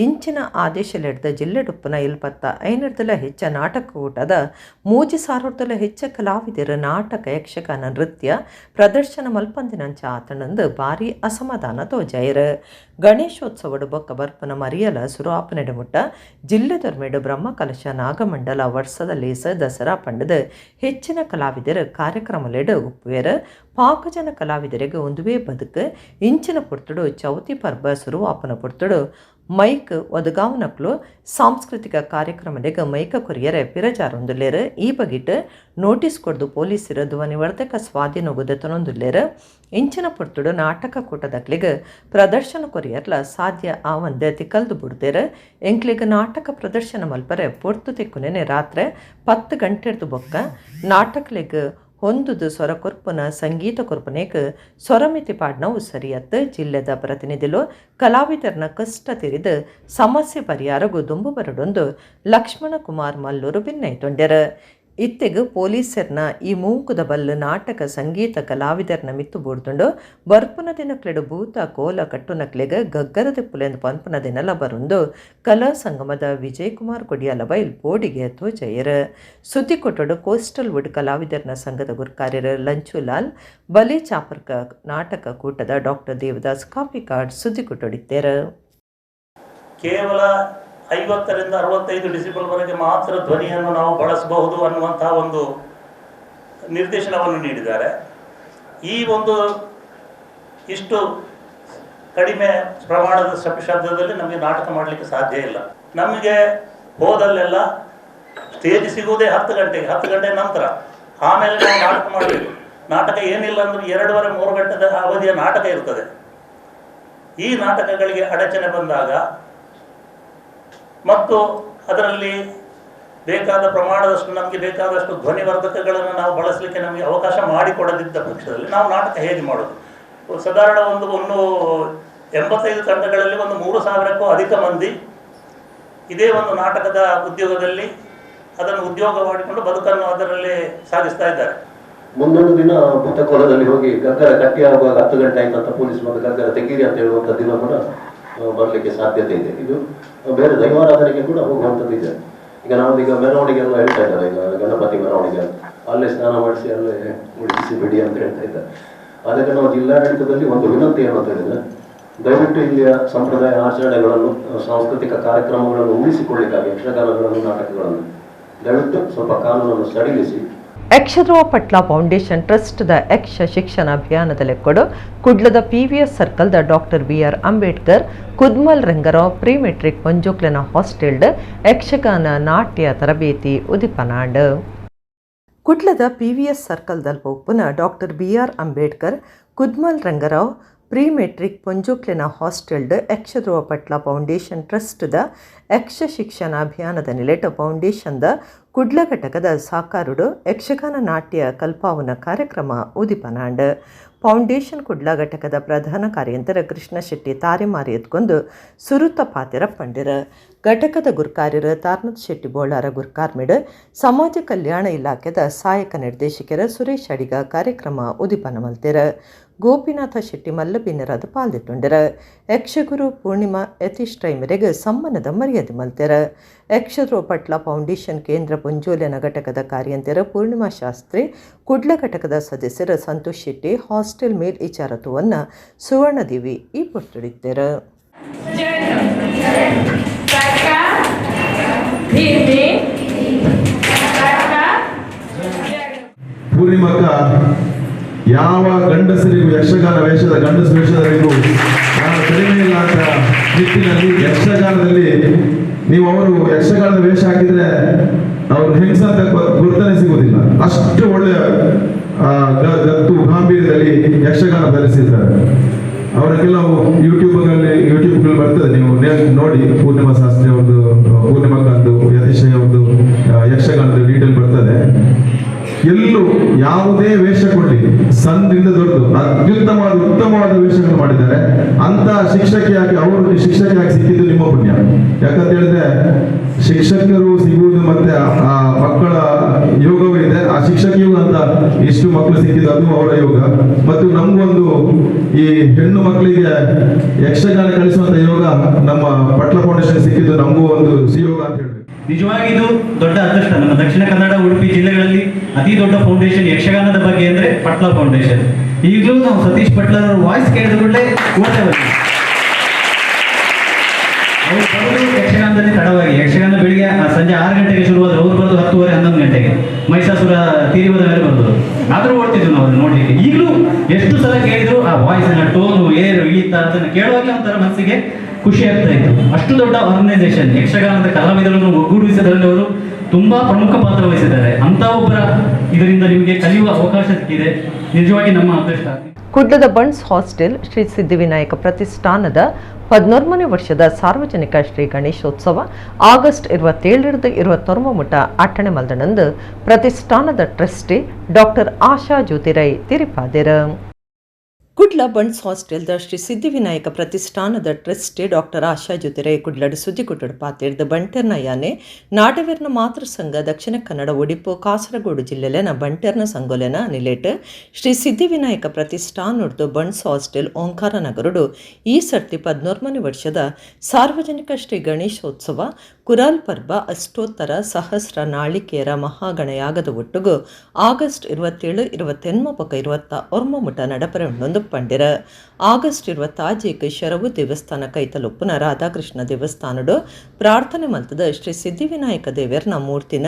ಇಂಚಿನ ಆದೇಶಲೆಡ್ದ ಜಿಲ್ಲೆಡುಪ್ಪುನ 75ರ್ದಲ ಹೆಚ್ಚ ನಾಟಕೂಟದ 3 ಸಾವಿರದಲ ಹೆಚ್ಚ ಕಲಾವಿದರ ನಾಟಕ ಯಕ್ಷಗಾನ ನೃತ್ಯ ಪ್ರದರ್ಶನ ಮಲ್ಪಂದಿನಂಚ ಆತಣಂದು ಭಾರಿ ಅಸಮಾಧಾನ ತೋಜಾಯಿರು. ಗಣೇಶೋತ್ಸವಡು ಬೊಕ್ಕ ಬರ್ಪನ ಮರಿಯಲ ಸುರಾಪನೆಡುಮುಟ್ಟ ಜಿಲ್ಲೆ ದೊರ್ಮೆಡು ಬ್ರಹ್ಮಕಲಶ ನಾಗಮಂಡಲ ವರ್ಷದ ಲೇಸ ದಸರಾ ಪಂಡದ ಹೆಚ್ಚಿನ ಕಲಾವಿದರು ಕಾರ್ಯಕ್ರಮಲೆಡು ಉಪ್ಪುವೇರು. ಪಾಕಜನ ಕಲಾವಿದರಿಗೆ ಒಂದುವೇ ಬದುಕು ಇಂಚಿನ ಪುರ್ತುಡು ಚೌತಿ ಪರ್ಬ ಸುರುವಾಪನ ಪುರ್ತುಡು ಮೈಕ್ ಒದಗಾವನಕ್ಲು ಸಾಂಸ್ಕೃತಿಕ ಕಾರ್ಯಕ್ರಮಲೆಗ್ ಮೈಕ ಕೊರಿಯರೆ ಪಿರಜಾರೊಂದುಲ್ಲೇರು. ಈ ಬಗಿಟ್ ನೋಟಿಸ್ ಕೊಡ್ದು ಪೊಲೀಸರು ಧ್ವನಿವರ್ಧಕ ಸ್ವಾಧೀನಗುದತನೊಂದುಲ್ಲೇರು. ಇಂಚಿನ ಪುರ್ತುಡು ನಾಟಕ ಕೂಟದಕ್ಲಿಗ್ ಪ್ರದರ್ಶನ ಕೊರಿಯರ್ಲ ಸಾಧ್ಯ ಆವಂದೆ ತಿಕ್ಕಲ್ದು ಬುಡ್ದೇರು. ಎಂಕ್ಲಿಗ್ ನಾಟಕ ಪ್ರದರ್ಶನ ಮಲ್ಪರೆ ಪೊರ್ತು ತಿಕ್ಕುನೆನೆ ರಾತ್ರಿ 10 ಗಂಟೆರ್ದು ಬೊಕ್ಕ ನಾಟಕಲಿಗ್ ಹೊಂದುದು ಸ್ವರ ಕೊರ್ಪುನ ಸಂಗೀತ ಕೊರ್ಪುನೇಕ್ ಸ್ವರಮಿತಿ ಪಾಡ್ನವು ಸರಿಯತ್ತು. ಜಿಲ್ಲೆದ ಪ್ರತಿನಿಧಿಲು ಕಲಾವಿದರನ ಕಷ್ಟ ತಿರಿದು ಸಮಸ್ಯೆ ಪರಿಹಾರಗು ದುಂಬು ಬರಡೊಂದು ಲಕ್ಷ್ಮಣ ಕುಮಾರ್ ಮಲ್ಲೂರು ಭಿನ್ನೈತೊಂಡೆರು. ಇತ್ತೆಗ್ ಪೊಲೀಸರ್ನ ಈ ಮೂಂಕುದ ಬಲ್ಲು ನಾಟಕ ಸಂಗೀತ ಕಲಾವಿದರ್ನ ಮಿತ್ತು ಬೂಡ್ದುಂಡು ಬರ್ಪುನ ದಿನಕ್ಲೆಡು ಭೂತ ಕೋಲ ಕಟ್ಟುನಕ್ಲೆಗ್ ಗಗ್ಗರದ ಪುಲೆಂದು ಪನ್ಪುನ ದಿನಲ ಬರುಂದು ಕಲಾ ಸಂಗಮದ ವಿಜಯಕುಮಾರ್ ಕೊಡಿಯಾಲ ಬೈಲ್ ಬೋಡಿಗೆ ತೋಜಯರ್. ಸುದ್ದಿ ಕೊಟ್ಟಡು ಕೋಸ್ಟಲ್ ವುಡ್ ಕಲಾವಿದರ್ನ ಸಂಘದ ಗುರ್ಕಾರ್ಯರ್ ಲಂಚುಲಾಲ್ ಬಲಿ ಚಾಪರ್ಕ ನಾಟಕ ಕೂಟದ ಡಾಕ್ಟರ್ ದೇವದಾಸ್ ಕಾಪಿಕಾಡ್ ಸುದ್ದಿ ಕೊಟ್ಟೊಡಿತ್ತೇರು. ಕೇವಲ 50 ರಿಂದ 65 ಡೆಸಿಬಲ್ವರೆಗೆ ಮಾತ್ರ ಧ್ವನಿಯನ್ನು ನಾವು ಬಳಸಬಹುದು ಅನ್ನುವಂತಹ ಒಂದು ನಿರ್ದೇಶನವನ್ನು ನೀಡಿದ್ದಾರೆ. ಈ ಒಂದು ಇಷ್ಟು ಕಡಿಮೆ ಪ್ರಮಾಣದ ಶಬ್ದದಲ್ಲಿ ನಮಗೆ ನಾಟಕ ಮಾಡಲಿಕ್ಕೆ ಸಾಧ್ಯ ಇಲ್ಲ. ನಮಗೆ ಹೋದಲ್ಲೆಲ್ಲ ಸ್ಟೇಜ್ ಸಿಗುವುದೇ 10 ಗಂಟೆಗೆ, 10 ಗಂಟೆ ನಂತರ ಆಮೇಲೆ ನಾವು ನಾಟಕ ಮಾಡಬೇಕು. ನಾಟಕ ಏನಿಲ್ಲ ಅಂದರೆ 2.5-3 ಗಂಟೆದ ಅವಧಿಯ ನಾಟಕ ಇರ್ತದೆ. ಈ ನಾಟಕಗಳಿಗೆ ಅಡಚಣೆ ಬಂದಾಗ ಮತ್ತು ಅದರಲ್ಲಿ ಬೇಕಾದ ಪ್ರಮಾಣದಷ್ಟು ನಮಗೆ ಬೇಕಾದಷ್ಟು ಧ್ವನಿವರ್ಧಕಗಳನ್ನು ನಾವು ಬಳಸಲಿಕ್ಕೆ ನಮಗೆ ಅವಕಾಶ ಮಾಡಿಕೊಡದಿದ್ದ ಪಕ್ಷದಲ್ಲಿ ನಾವು ನಾಟಕ ಹೇಗೆ ಮಾಡೋದು? ಸಾಧಾರಣ ಒಂದು 85 ತಂಡಗಳಲ್ಲಿ ಒಂದು 3,000ಕ್ಕೂ ಅಧಿಕ ಮಂದಿ ಇದೇ ಒಂದು ನಾಟಕದ ಉದ್ಯೋಗದಲ್ಲಿ ಅದನ್ನು ಉದ್ಯೋಗ ಮಾಡಿಕೊಂಡು ಬದುಕನ್ನು ಅದರಲ್ಲಿ ಸಾಗಿಸ್ತಾ ಇದ್ದಾರೆ. ಮುಂದೊಂದು ದಿನ ಭೂತಕೋಲದಲ್ಲಿ ಹೋಗಿ ಗಗ್ಗರ ಕಟ್ಟಿ ಆಗುವಾಗ 10 ಗಂಟೆ ಆಯ್ತು ಅಂತ ಪೊಲೀಸ್ ಬಂದು ಗಗ್ಗರ ತೆಗೀರಿ ಅಂತ ಹೇಳುವಂಥ ದಿನ ಕೂಡ ಬರಲಿಕ್ಕೆ ಸಾಧ್ಯತೆ ಇದೆ. ಇದು ಬೇರೆ ದೈವಾರಾಧನೆಗೆ ಕೂಡ ಹೋಗುವಂಥದ್ದು ಇದೆ. ಈಗ ನಾವೀಗ ಮೆರವಣಿಗೆ ಎಲ್ಲ ಹೇಳ್ತಾ ಇದ್ದಾರೆ, ಈಗ ಗಣಪತಿ ಮೆರವಣಿಗೆ ಅಲ್ಲೇ ಸ್ನಾನ ಮಾಡಿಸಿ ಅಲ್ಲೇ ಮುಡಿಸಿ ಬಿಡಿ ಅಂತ ಹೇಳ್ತಾ ಇದ್ದಾರೆ. ಅದಕ್ಕೆ ನಾವು ಜಿಲ್ಲಾಡಳಿತದಲ್ಲಿ ಒಂದು ವಿನಂತಿ ಏನು ಅಂತ ಹೇಳಿದ್ರೆ, ದಯವಿಟ್ಟು ಇಲ್ಲಿಯ ಸಂಪ್ರದಾಯ ಆಚರಣೆಗಳನ್ನು, ಸಾಂಸ್ಕೃತಿಕ ಕಾರ್ಯಕ್ರಮಗಳನ್ನು ಉಳಿಸಿಕೊಳ್ಳಿಕ್ಕಾಗಿ ಯಕ್ಷಗಾನಗಳನ್ನು, ನಾಟಕಗಳನ್ನು ದಯವಿಟ್ಟು ಸ್ವಲ್ಪ ಕಾನೂನನ್ನು ಸಡಿಲಿಸಿ. ಯಕ್ಷಧ್ರುವ ಪಟ್ಲ ಫೌಂಡೇಶನ್ ಟ್ರಸ್ಟ್ದ ಯಕ್ಷ ಶಿಕ್ಷಣ ಅಭಿಯಾನದ ಲೆಕ್ಕಡು ಕುಡ್ಲದ ಪಿವಿಎಸ್ ಸರ್ಕಲ್ದ doctor B R Ambedkar Kudmul Rangarao pre matric ಪೊಂಜೋಕ್ಲೆನ ಹಾಸ್ಟೆಲ್ಡ್ ಯಕ್ಷಗಾನ ನಾಟ್ಯ ತರಬೇತಿ ಉದಿಪನಾಂಡ್. ಕುಡ್ಲದ ಪಿವಿಎಸ್ ಸರ್ಕಲ್ದಲ್ಪ ಉಪ್ಪುನ doctor B R Ambedkar Kudmul Rangarao pre matric ಪೊಂಜೋಕ್ಲೆನ ಹಾಸ್ಟೆಲ್ಡ್ ಯಕ್ಷಧ್ರುವ ಪಟ್ಲ ಫೌಂಡೇಶನ್ ಟ್ರಸ್ಟ್ದ ಯಕ್ಷ ಶಿಕ್ಷಣ ಅಭಿಯಾನದ ನಿಲೆಟ್ ಫೌಂಡೇಶನ್ದ ಕುಡ್ಲ ಘಟಕದ ಸಾಕಾರುಡು ಯಕ್ಷಗಾನ ನಾಟ್ಯ ಕಲ್ಪಾವನ ಕಾರ್ಯಕ್ರಮ ಉದಿಪನಾಂಡ್. ಫೌಂಡೇಶನ್ ಕುಡ್ಲ ಘಟಕದ ಪ್ರಧಾನ ಕಾರ್ಯಂತರ ಕೃಷ್ಣ ಶೆಟ್ಟಿ ತಾರೆಮಾರಿ ಎತ್ಕೊಂಡು ಸುರುತ ಪಾತಿರ ಪಂಡಿರ. ಘಟಕದ ಗುರ್ಕಾರ್ಯರ ತಾರ್ನತ್ ಶೆಟ್ಟಿ ಬೋಳಾರ ಗುರ್ಕಾರ್ಮಿಡ್ ಸಮಾಜ ಕಲ್ಯಾಣ ಇಲಾಖೆದ ಸಹಾಯಕ ನಿರ್ದೇಶಕರ ಸುರೇಶ್ ಅಡಿಗ ಕಾರ್ಯಕ್ರಮ ಉದಿಪನ ಮಲ್ತಿರ. ಗೋಪಿನಾಥ ಶೆಟ್ಟಿ ಮಲ್ಲಬಿನ್ನರಾದ ಪಾಲ್ದಿಟ್ಟುಂಡರ. ಯಕ್ಷಗುರು ಪೂರ್ಣಿಮಾ ಯತೀಶ್ ರೈ ಸಮ್ಮಾನದ ಮರ್ಯಾದೆ ಮಲ್ತೆರ. ಯಕ್ಷಧ್ರುವ ಪಟ್ಲ ಫೌಂಡೇಶನ್ ಕೇಂದ್ರ ಪುಂಜೋಲೆನ ಘಟಕದ ಕಾರ್ಯಂತರ ಪೂರ್ಣಿಮಾ ಶಾಸ್ತ್ರಿ, ಕುಡ್ಲ ಘಟಕದ ಸದಸ್ಯರ ಸಂತೋಷ್ ಶೆಟ್ಟಿ, ಹಾಸ್ಟೆಲ್ ಮೇಲ್ ವಿಚಾರತ್ವವನ್ನು ಸುವರ್ಣದೇವಿ ಈ ಪೊರ್ತುಡಿತ್ತೆರ. ಪೂರ್ಣಿಮಕ್ಕ ಯಾವ ಗಂಡಸರಿಗೂ ಯಕ್ಷಗಾನ ವೇಷದ ಗಂಡಸ ವೇಷದವರಿಗೂ ನಾನು ಕಡಿಮೆ ಇಲ್ಲ ಅಂತ ನಿಟ್ಟಿನಲ್ಲಿ ಯಕ್ಷಗಾನದಲ್ಲಿ ನೀವು ಅವರು ಯಕ್ಷಗಾನದ ವೇಷ ಹಾಕಿದ್ರೆ ಅವರು ಹೆಂಗಸ ಅಂತ ಗುರ್ತನೆ ಸಿಗುವುದಿಲ್ಲ. ಅಷ್ಟು ಒಳ್ಳೆಯ ಗತ್ತು ಗಾಂಭೀರ್ಯದಲ್ಲಿ ಯಕ್ಷಗಾನ ಧರಿಸಿದ್ದಾರೆ. ಅವರ ಕೆಲವು ಯೂಟ್ಯೂಬ್ಗಳು ಬರ್ತದೆ, ನೀವು ನೋಡಿ. ಪೂರ್ಣಿಮಾ ಶಾಸ್ತ್ರಿ ಒಂದು, ಪೂರ್ಣಿಮಕ್ಕಂದು, ಯತೀಶ್ ಒಂದು ಯಕ್ಷಗಾನದ ಡೀಟೇಲ್ ಬರ್ತದೆ. ಎಲ್ಲೂ ಯಾವುದೇ ವೇಷ ಕೊಡಲಿ, ಸಣ್ಣದಿಂದ ದೊಡ್ಡದು ಅತ್ಯುತ್ತಮವಾದ ಉತ್ತಮವಾದ ವೇಷಗಳು ಮಾಡಿದ್ದಾರೆ. ಅಂತ ಶಿಕ್ಷಕಿಯಾಗಿ ಅವರು ಶಿಕ್ಷಕಿಯಾಗಿ ಸಿಕ್ಕಿದ್ದು ನಿಮ್ಮ ಪುಣ್ಯ. ಯಾಕಂತ ಹೇಳಿದ್ರೆ ಶಿಕ್ಷಕರು ಸಿಗುವುದು ಮತ್ತೆ ಆ ಮಕ್ಕಳ ಯೋಗವೂ ಇದೆ, ಆ ಶಿಕ್ಷಕಿಯೂ ಅಂತ ಇಷ್ಟು ಮಕ್ಕಳು ಸಿಕ್ಕಿದ್ದು ಅದು ಅವರ ಯೋಗ. ಮತ್ತು ನಮಗೊಂದು ಈ ಹೆಣ್ಣು ಮಕ್ಕಳಿಗೆ ಯಕ್ಷಗಾನ ಕಲಿಸುವಂತ ಯೋಗ ನಮ್ಮ ಪಟ್ಲ ಫೌಂಡೇಶನ್ ಸಿಕ್ಕಿದ್ದು ನಮಗೂ ಒಂದು ಸುಯೋಗ ಅಂತ ಹೇಳ್ಬೇಕು. ನಿಜವಾಗಿ ಇದು ದೊಡ್ಡ ಅದೃಷ್ಟ. ನಮ್ಮ ದಕ್ಷಿಣ ಕನ್ನಡ, ಉಡುಪಿ ಜಿಲ್ಲೆಗಳಲ್ಲಿ ಅತಿ ದೊಡ್ಡ ಫೌಂಡೇಶನ್ ಯಕ್ಷಗಾನದ ಬಗ್ಗೆ ಅಂದ್ರೆ ಪಟ್ಲ ಫೌಂಡೇಶನ್. ಈಗಲೂ ನಾವು ಸತೀಶ್ ಪಟ್ಲ ಅವರ ವಾಯ್ಸ್ ಕೇಳಿದ ಕೂಡಲೇ ಓಟೆ ಬಂದ್ವಿ. ಅವ್ರು ಬರೋದು ಯಕ್ಷಗಾನದಲ್ಲಿ ತಡವಾಗಿ. ಯಕ್ಷಗಾನ ಬೆಳಿಗ್ಗೆ ಸಂಜೆ 6 ಗಂಟೆಗೆ ಶುರುವಾದ್ರೆ ಅವ್ರು ಬರೋದು 10:30 11 ಗಂಟೆಗೆ, ಮಹಿಷಾಸುರ ತೀರಿ ಹೋದ ಮೇಲೆ ಬರೋದು. ಆದರೂ ಓಡ್ತಿದ್ವಿ ನಾವು ಅದನ್ನ ನೋಡ್ಲಿಕ್ಕೆ. ಈಗಲೂ ಎಷ್ಟು ಸಲ ಕೇಳಿದ್ರು ಆ ವಾಯ್ಸ್ನ ಟೋನು ಏರು ಇಳಿತ ಅದನ್ನು ಕೇಳುವಾಗಲೇ ಒಂಥರ ಮನಸ್ಸಿಗೆ ಖುಷಿ ಆಗ್ತಾ ಇತ್ತು. ಅಷ್ಟು ದೊಡ್ಡ ಆರ್ಗನೈಸೇಷನ್, ಯಕ್ಷಗಾನದ ಕಲಾವಿದರನ್ನು ಒಗ್ಗೂಡಿಸೋದ್ರಲ್ಲಿ ಅವರು ತುಂಬಾ ಪ್ರಮುಖ ಪಾತ್ರ ವಹಿಸಿದ್ದಾರೆ. ಅಂತ ಒಬ್ಬರ ಇದರಿಂದ ನಿಮಗೆ ಕಲಿಯುವ ಅವಕಾಶ ಸಿಕ್ಕಿದೆ, ನಿಜವಾಗಿ ನಮ್ಮ ಅದೃಷ್ಟ. ಕುಡ್ಲದ ಬಂಟ್ಸ್ ಹಾಸ್ಟೆಲ್ ಶ್ರೀ ಸಿದ್ಧಿವಿನಾಯಕ ಪ್ರತಿಷ್ಠಾನದ 13ನೇ ವರ್ಷದ ಸಾರ್ವಜನಿಕ ಶ್ರೀ ಗಣೇಶೋತ್ಸವ ಆಗಸ್ಟ್ 27ರಿಂದ 29 ಮುಟ ಅಟ್ಟಣೆ ಮಲ್ದಣಂದು ಪ್ರತಿಷ್ಠಾನದ ಟ್ರಸ್ಟಿ ಡಾಕ್ಟರ್ ಆಶಾ ಜ್ಯೋತಿರೈ ತಿರಿಪಾದೆರ. ಕುಡ್ಲ ಬಂಟ್ಸ್ ಹಾಸ್ಟೆಲ್ದ ಶ್ರೀ ಸಿದ್ಧಿವಿನಾಯಕ ಪ್ರತಿಷ್ಠಾನದ ಟ್ರಸ್ಟಿ ಡಾಕ್ಟರ್ ಆಶಾ ಜ್ಯೋತಿರೈ ಕುಡ್ಲಡ್ ಸುದ್ದಿಗುಟ್ಟಡು ಪಾತಿರ್ದ ಬಂಟೆರ್ನ ಯಾನೆ ನಾಡವೆರ್ನ ಮಾತೃ ಸಂಘ ದಕ್ಷಿಣ ಕನ್ನಡ ಒಡಿಪು ಕಾಸರಗೋಡು ಜಿಲ್ಲೆಲೆನ ಬಂಟೆರ್ನ ಸಂಗೊಲೆನ ನಿಲೇಟ್ ಶ್ರೀ ಸಿದ್ಧಿವಿನಾಯಕ ಪ್ರತಿಷ್ಠಾನೊಡ್ದು ಬಂಟ್ಸ್ ಹಾಸ್ಟೆಲ್ ಓಂಕಾರ ನಗರುಡು ಈ ಸರ್ತಿ 13ನೇ ವರ್ಷದ ಸಾರ್ವಜನಿಕ ಶ್ರೀ ಗಣೇಶೋತ್ಸವ ಕುರಾಲ್ ಪರ್ಬ ಅಷ್ಟೋತ್ತರ ಸಹಸ್ರ ನಾಳಿಕೇರ ಮಹಾಗಣಯಾಗದ ಒಟ್ಟುಗು ಆಗಸ್ಟ್ 27 28 ಪಕ್ಕ 29 ಮುಟ ನಡಪರೆ ಉಂಡೊಂದು ಪಂಡಿರ. ಆಗಸ್ಟ್ 26 ಶರವು ದೇವಸ್ಥಾನ ಕೈತಲೊಪ್ಪುನ ರಾಧಾಕೃಷ್ಣ ದೇವಸ್ಥಾನಡು ಪ್ರಾರ್ಥನೆ ಮಲ್ತದ ಶ್ರೀ ಸಿದ್ಧಿವಿನಾಯಕ ದೇವರ್ನ ಮೂರ್ತಿನ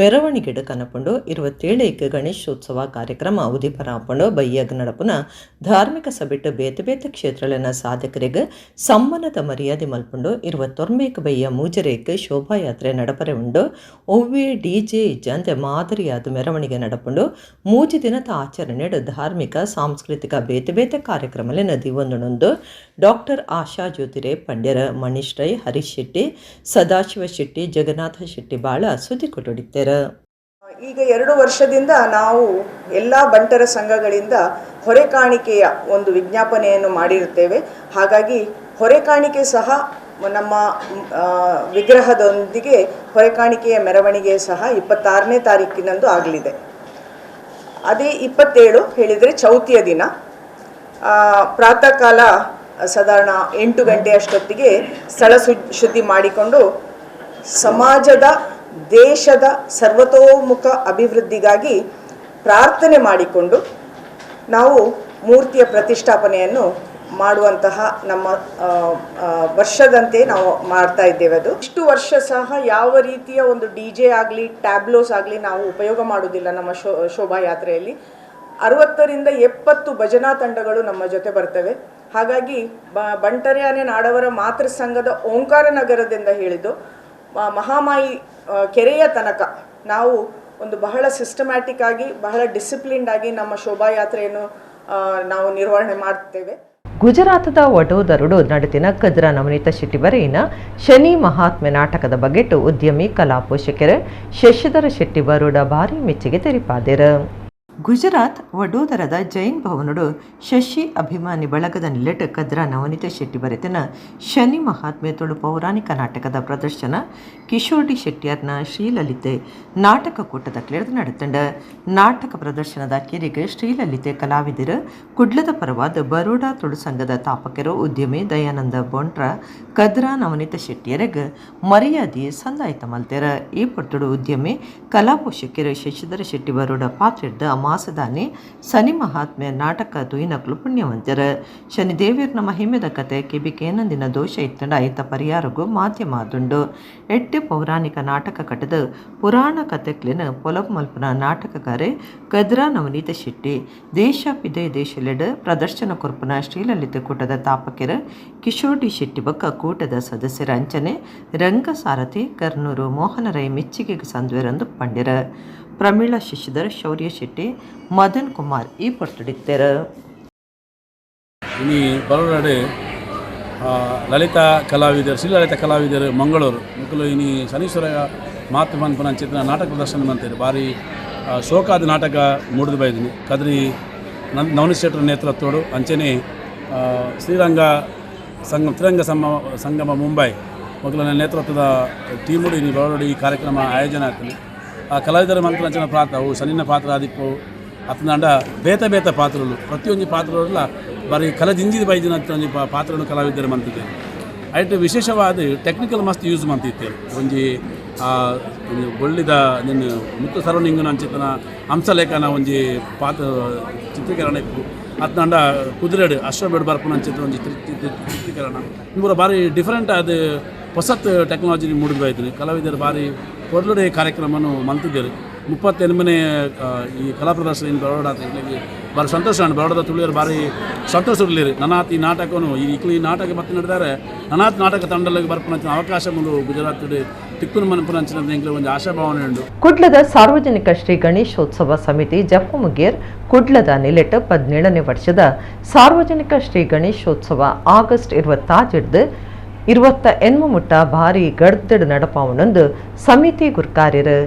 ಮೆರವಣಿಗೆಡು ಕನಪುಂಡು. 27 ಗಣೇಶೋತ್ಸವ ಕಾರ್ಯಕ್ರಮ ಉದಿಪರಾಪುಂಡು. ಬಯ್ಯಗ್ ನಡಪುನ ಧಾರ್ಮಿಕ ಸಭೆಟ್ ಬೇತೆ ಬೇತೆ ಕ್ಷೇತ್ರಲೆನ ಸಾಧಕರಿಗೆ ಸಮ್ಮನದ ಮರ್ಯಾದೆ ಮಲ್ಪುಂಡು. 29 ಬಯ್ಯ ಮೂಜರೇಕ್ ಶೋಭಾಯಾತ್ರೆ ನಡಪರೆ ಉಂಡು. ಒವ್ವೆ ಡಿಜೆ ಇಜ್ಜಂತೆ ಮಾದರಿಯಾದ ಮೆರವಣಿಗೆ ನಡಪುಂಡು. 3 ದಿನದ ಆಚರಣೆಡು ಧಾರ್ಮಿಕ ಸಾಂಸ್ಕೃತಿಕ ಬೇತೆ ಬೇತೆ ಕಾರ್ಯಕ್ರಮಲೆನ ದಿವೊಂದುಂಡು ಡಾಕ್ಟರ್ ಆಶಾ ಜ್ಯೋತಿರೇ ಪಂಡ್ಯರ. ಮಣೀಶ್ ರೈ, ಹರೀಶ್ ಶೆಟ್ಟಿ, ಸದಾಶಿವ ಶೆಟ್ಟಿ, ಜಗನ್ನಾಥ ಶೆಟ್ಟಿ ಬಾಳ ಸುದ್ದಿ ಕೊಟ್ಟುಡಿತ್ತೆರ್. ಈಗ 2 ವರ್ಷದಿಂದ ನಾವು ಎಲ್ಲ ಬಂಟರ ಸಂಘಗಳಿಂದ ಹೊರೆ ಕಾಣಿಕೆಯ ಒಂದು ವಿಜ್ಞಾಪನೆಯನ್ನು ಮಾಡಿರುತ್ತೇವೆ. ಹಾಗಾಗಿ ಹೊರೆ ಕಾಣಿಕೆ ಸಹ ನಮ್ಮ ವಿಗ್ರಹದೊಂದಿಗೆ ಹೊರೆ ಕಾಣಿಕೆಯ ಮೆರವಣಿಗೆ ಸಹ 26ನೇ ತಾರೀಕಿನಂದು ಆಗಲಿದೆ. ಅದೇ 27 ಹೇಳಿದರೆ ಚೌತಿಯ ದಿನ ಪ್ರಾತಃ ಕಾಲ ಸಾಧಾರಣ 8 ಗಂಟೆ ಅಷ್ಟೊತ್ತಿಗೆ ಸ್ಥಳ ಶುದ್ಧಿ ಮಾಡಿಕೊಂಡು ಸಮಾಜದ ದೇಶದ ಸರ್ವತೋಮುಖ ಅಭಿವೃದ್ಧಿಗಾಗಿ ಪ್ರಾರ್ಥನೆ ಮಾಡಿಕೊಂಡು ನಾವು ಮೂರ್ತಿಯ ಪ್ರತಿಷ್ಠಾಪನೆಯನ್ನು ಮಾಡುವಂತಹ ನಮ್ಮ ವರ್ಷದಂತೆ ನಾವು ಮಾಡ್ತಾ ಇದ್ದೇವೆ. ಅದು ಇಷ್ಟು ವರ್ಷ ಸಹ ಯಾವ ರೀತಿಯ ಒಂದು ಡಿ ಜೆ ಆಗಲಿ ಟ್ಯಾಬ್ಲೋಸ್ ಆಗಲಿ ನಾವು ಉಪಯೋಗ ಮಾಡುವುದಿಲ್ಲ. ನಮ್ಮ ಶೋಭಾಯಾತ್ರೆಯಲ್ಲಿ 60 ರಿಂದ 70 ಭಜನಾ ತಂಡಗಳು ನಮ್ಮ ಜೊತೆ ಬರ್ತವೆ. ಹಾಗಾಗಿ ಬಂಟರ್ಯಾನೆ ನಾಡವರ ಮಾತೃ ಸಂಘದ ಓಂಕಾರ ನಗರದಿಂದ ಹಿಡಿದು ಮಹಾಮಾಯಿ ಕೆರೆಯ ತನಕ ನಾವು ಒಂದು ಬಹಳ ಸಿಸ್ಟಮ್ಯಾಟಿಕ್ ಆಗಿ ಬಹಳ ಡಿಸಿಪ್ಲಿನ್ಡ್ ಆಗಿ ನಮ್ಮ ಶೋಭಾಯಾತ್ರೆಯನ್ನು ನಾವು ನಿರ್ವಹಣೆ ಮಾಡ್ತೇವೆ. ಗುಜರಾತದ ವಡೋದರುಡು ನಡೆದಿನ ಕದ್ರಾ ನವನೀತ ಶೆಟ್ಟಿ ಬರೆಯಿನ ಶನಿ ಮಹಾತ್ಮೆ ನಾಟಕದ ಬಗೆಟು ಉದ್ಯಮಿ ಕಲಾ ಪೋಷಕರು ಶಶಿಧರ ಶೆಟ್ಟಿ ಬರೋಡ ಭಾರಿ ಮೆಚ್ಚುಗೆ ತೆರಿಪಾದಿರು. ಗುಜರಾತ್ ವಡೋದರದ ಜೈನ್ ಭವನುಡು ಶಶಿ ಅಭಿಮಾನಿ ಬಳಗದ ನಿಲೆಟ್ ಕದ್ರಾ ನವನೀತ ಶೆಟ್ಟಿ ಬರೆತಿನ ಶನಿ ಮಹಾತ್ಮೆ ತುಳು ಪೌರಾಣಿಕ ನಾಟಕದ ಪ್ರದರ್ಶನ ಕಿಶೋರ್ ಡಿ ಶೆಟ್ಟಿಯರ್ನ ಶ್ರೀಲಲಿತೆ ನಾಟಕ ಕೂಟದ ಕ್ಲೇರ್ದು ನಡೆತಂಡ. ನಾಟಕ ಪ್ರದರ್ಶನದ ಕಿರಿಗೆ ಶ್ರೀಲಲಿತೆ ಕಲಾವಿದರು ಕುಡ್ಲದ ಪರವಾದ ಬರೋಡಾ ತುಳು ಸಂಘದ ತಾಪಕರು ಉದ್ಯಮಿ ದಯಾನಂದ ಬೊಂಟ್ರ ಕದ್ರಾ ನವನೀತ ಶೆಟ್ಟಿಯರಿಗೆ ಮರ್ಯಾದೆ ಸಂದಾಯಿತ ಮಲ್ತೆರ. ಈ ಪೊರ್ತುಡು ಉದ್ಯಮಿ ಕಲಾ ಪೋಷಕರು ಶಶಿಧರ ಶೆಟ್ಟಿ ಬರೋಡ ಪಾತ್ರಿಡ್ದ ಮಾಸದಾನಿ ಶನಿ ಮಹಾತ್ಮೆ ನಾಟಕ ತುಯಿನಕ್ಲು ಪುಣ್ಯವಂತರ. ಶನಿದೇವಿಯರ್ನ ಮಹಿಮೆದ ಕತೆ ಕಿಬಿಕೇನಂದಿನ ದೋಷ ಇತ್ತಂಡ ಐತ ಪರಿಹಾರಗೂ ಮಾಧ್ಯಮ ಆದುಂಡು. 8 ಪೌರಾಣಿಕ ನಾಟಕ ಕಟ್ಟದ ಪುರಾಣ ಕತೆಕ್ಲಿನ ಪೊಲಬ್ ಮಲ್ಪನ ನಾಟಕಗಾರೆ ಕದ್ರಾ ನವನೀತ ಶೆಟ್ಟಿ ದೇಶ ಪಿದೆ ದೇಶಲೆಡ್ ಪ್ರದರ್ಶನ ಕೊರ್ಪುನ ಶ್ರೀಲಲಿತ ಕೂಟದ ತಾಪಕರ ಕಿಶೋರ್ ಡಿ ಶೆಟ್ಟಿ ಬೊಕ್ಕ ಕೂಟದ ಸದಸ್ಯರ ಅಂಚನೆ ರಂಗಸಾರಥಿ ಕರ್ನೂರು ಮೋಹನರೈ ಮೆಚ್ಚಿಗೆಗೆ ಸಂದ್ವೆರಂದು ಪಂಡಿರ. ಪ್ರಮೀಳಾ ಶಶಿಧರ್, ಶೌರ್ಯ ಶೆಟ್ಟಿ, ಮದನ್ ಕುಮಾರ್ ಈ ಪೊರ್ತುಡಿತ್ತೆರ್. ಇನಿ ಬರೋಡಾಡು ಲಲಿತಾ ಕಲಾವಿದರು ಶ್ರೀಲಲಿತಾ ಕಲಾವಿದರು ಮಂಗಳೂರು ಮುಕ್ಕಲು ಇನಿ ಶನೀಶ್ವರ ಮಾತು ಮನ್ಪುನ ಚಿತ್ರ ನಾಟಕ ಪ್ರದರ್ಶನ ಮಂತೇರು ಭಾರಿ ಶೋಕಾದ ನಾಟಕ ಮೂಡಿದು ಬೈದಿನಿ. ಕದ್ರಿ ನವನೀತ್ ಶೆಟ್ಟರ್ ನೇತೃತ್ವಡು ಅಂಚನೆ ಶ್ರೀರಂಗ ಸಂಗಮ ತ್ರಿರಂಗ ಸಂಗಮ ಮುಂಬೈ ಮೊದಲನೇ ನೇತೃತ್ವದ ಟೀಮುಡು ಇನಿ ಬರೋಡು ಈ ಕಾರ್ಯಕ್ರಮ ಆಯೋಜನೆ ಆಗ್ತದೆ. ಆ ಕಲಾವಿದರ ಮಂತ್ರಂಚನ ಪಾತ್ರ ಅವು ಶನಿನ ಪಾತ್ರ ಆದಿಪ್ಪು ಅತನಾಂಡ ಬೇತ ಬೇತ ಪಾತ್ರಗಳು ಪ್ರತಿಯೊಂದು ಪಾತ್ರಗಳೆಲ್ಲ ಬಾರಿ ಕಲದಿಂಜಿದ ಬೈದಿನ ಒಂಜಿ ಪಾತ್ರನು ಕಲಾವಿದರ ಮಂತಿದ್ದೇನೆ. ಐಟ್ ವಿಶೇಷವಾದ ಟೆಕ್ನಿಕಲ್ ಮಸ್ತ್ ಯೂಸ್ ಮಂತಿತ್ತೇವೆ. ಒಂಜಿ ಬೊಳ್ಳಿದ ನಿನ್ನ ಮುತ್ತು ಸರೌಂಡಿಂಗ್ನ ಅಂಚಿತನ ಹಂಸಲೇಖನ ಒಂಜಿ ಪಾತ್ರ ಚಿತ್ರೀಕರಣ ಇಪ್ಪು ಅತ್ನಾಂಡ ಕುದುರೆಡು ಅಶ್ವಬೇಡು ಬರ್ಪುನ ಅಂಚಿತ ಒಂಜಿ ಚಿತ್ರೀಕರಣ ಇಂಬೂರ ಭಾರಿ ಡಿಫರೆಂಟ್ ಅದು ಹೊಸತ್ ಟೆಕ್ನಾಲಜಿ ಮೂಡಿದ ಬೈತೀನಿ. ಕಲಾವಿದರು ಭಾರಿ ಪೊರ್ಲುಡೆ ಕಾರ್ಯಕ್ರಮವನ್ನು ಮಂತಿದ್ದೇವೆ. 38ನೇ ಈ ಕಲಾ ಪ್ರದರ್ಶನ ಬರೋಡ ಭಾರಿ ಸಂತೋಷ ಬರೋಡದ ತುಳಿಯರು ಭಾರಿ ಸಂತೋಷ ಇರಲಿರಿ. ನನಾತ್ ಈ ನಾಟಕನು ಈ ಈ ನಾಟಕ ಮತ್ತೆ ನಡೆದಾರೆ ನನಾತ್ ನಾಟಕ ತಂಡಲಿಗೆ ಬರ್ಪುನ ಅವಕಾಶ ಗುಜರಾತ್ ತಿಕ್ಕುನ ಮನಪುನ ಒಂದು ಆಶಾಭಾವನೆ ಉಂಟು. ಕುಡ್ಲದ ಸಾರ್ವಜನಿಕ ಶ್ರೀ ಗಣೇಶೋತ್ಸವ ಸಮಿತಿ ಜಪ್ಪುಮುಗೇರ್ ಕುಡ್ಲದ ನಿಲೆಟ್ 17ನೇ ವರ್ಷದ ಸಾರ್ವಜನಿಕ ಶ್ರೀ ಗಣೇಶೋತ್ಸವ ಆಗಸ್ಟ್ 26 28 ಮುಟ್ಟ ಭಾರಿ ಗಡ್ದಡ್ ನಡಪಾವಣೊಂದು ಸಮಿತಿ ಗುರ್ಕಾರ್ಯರು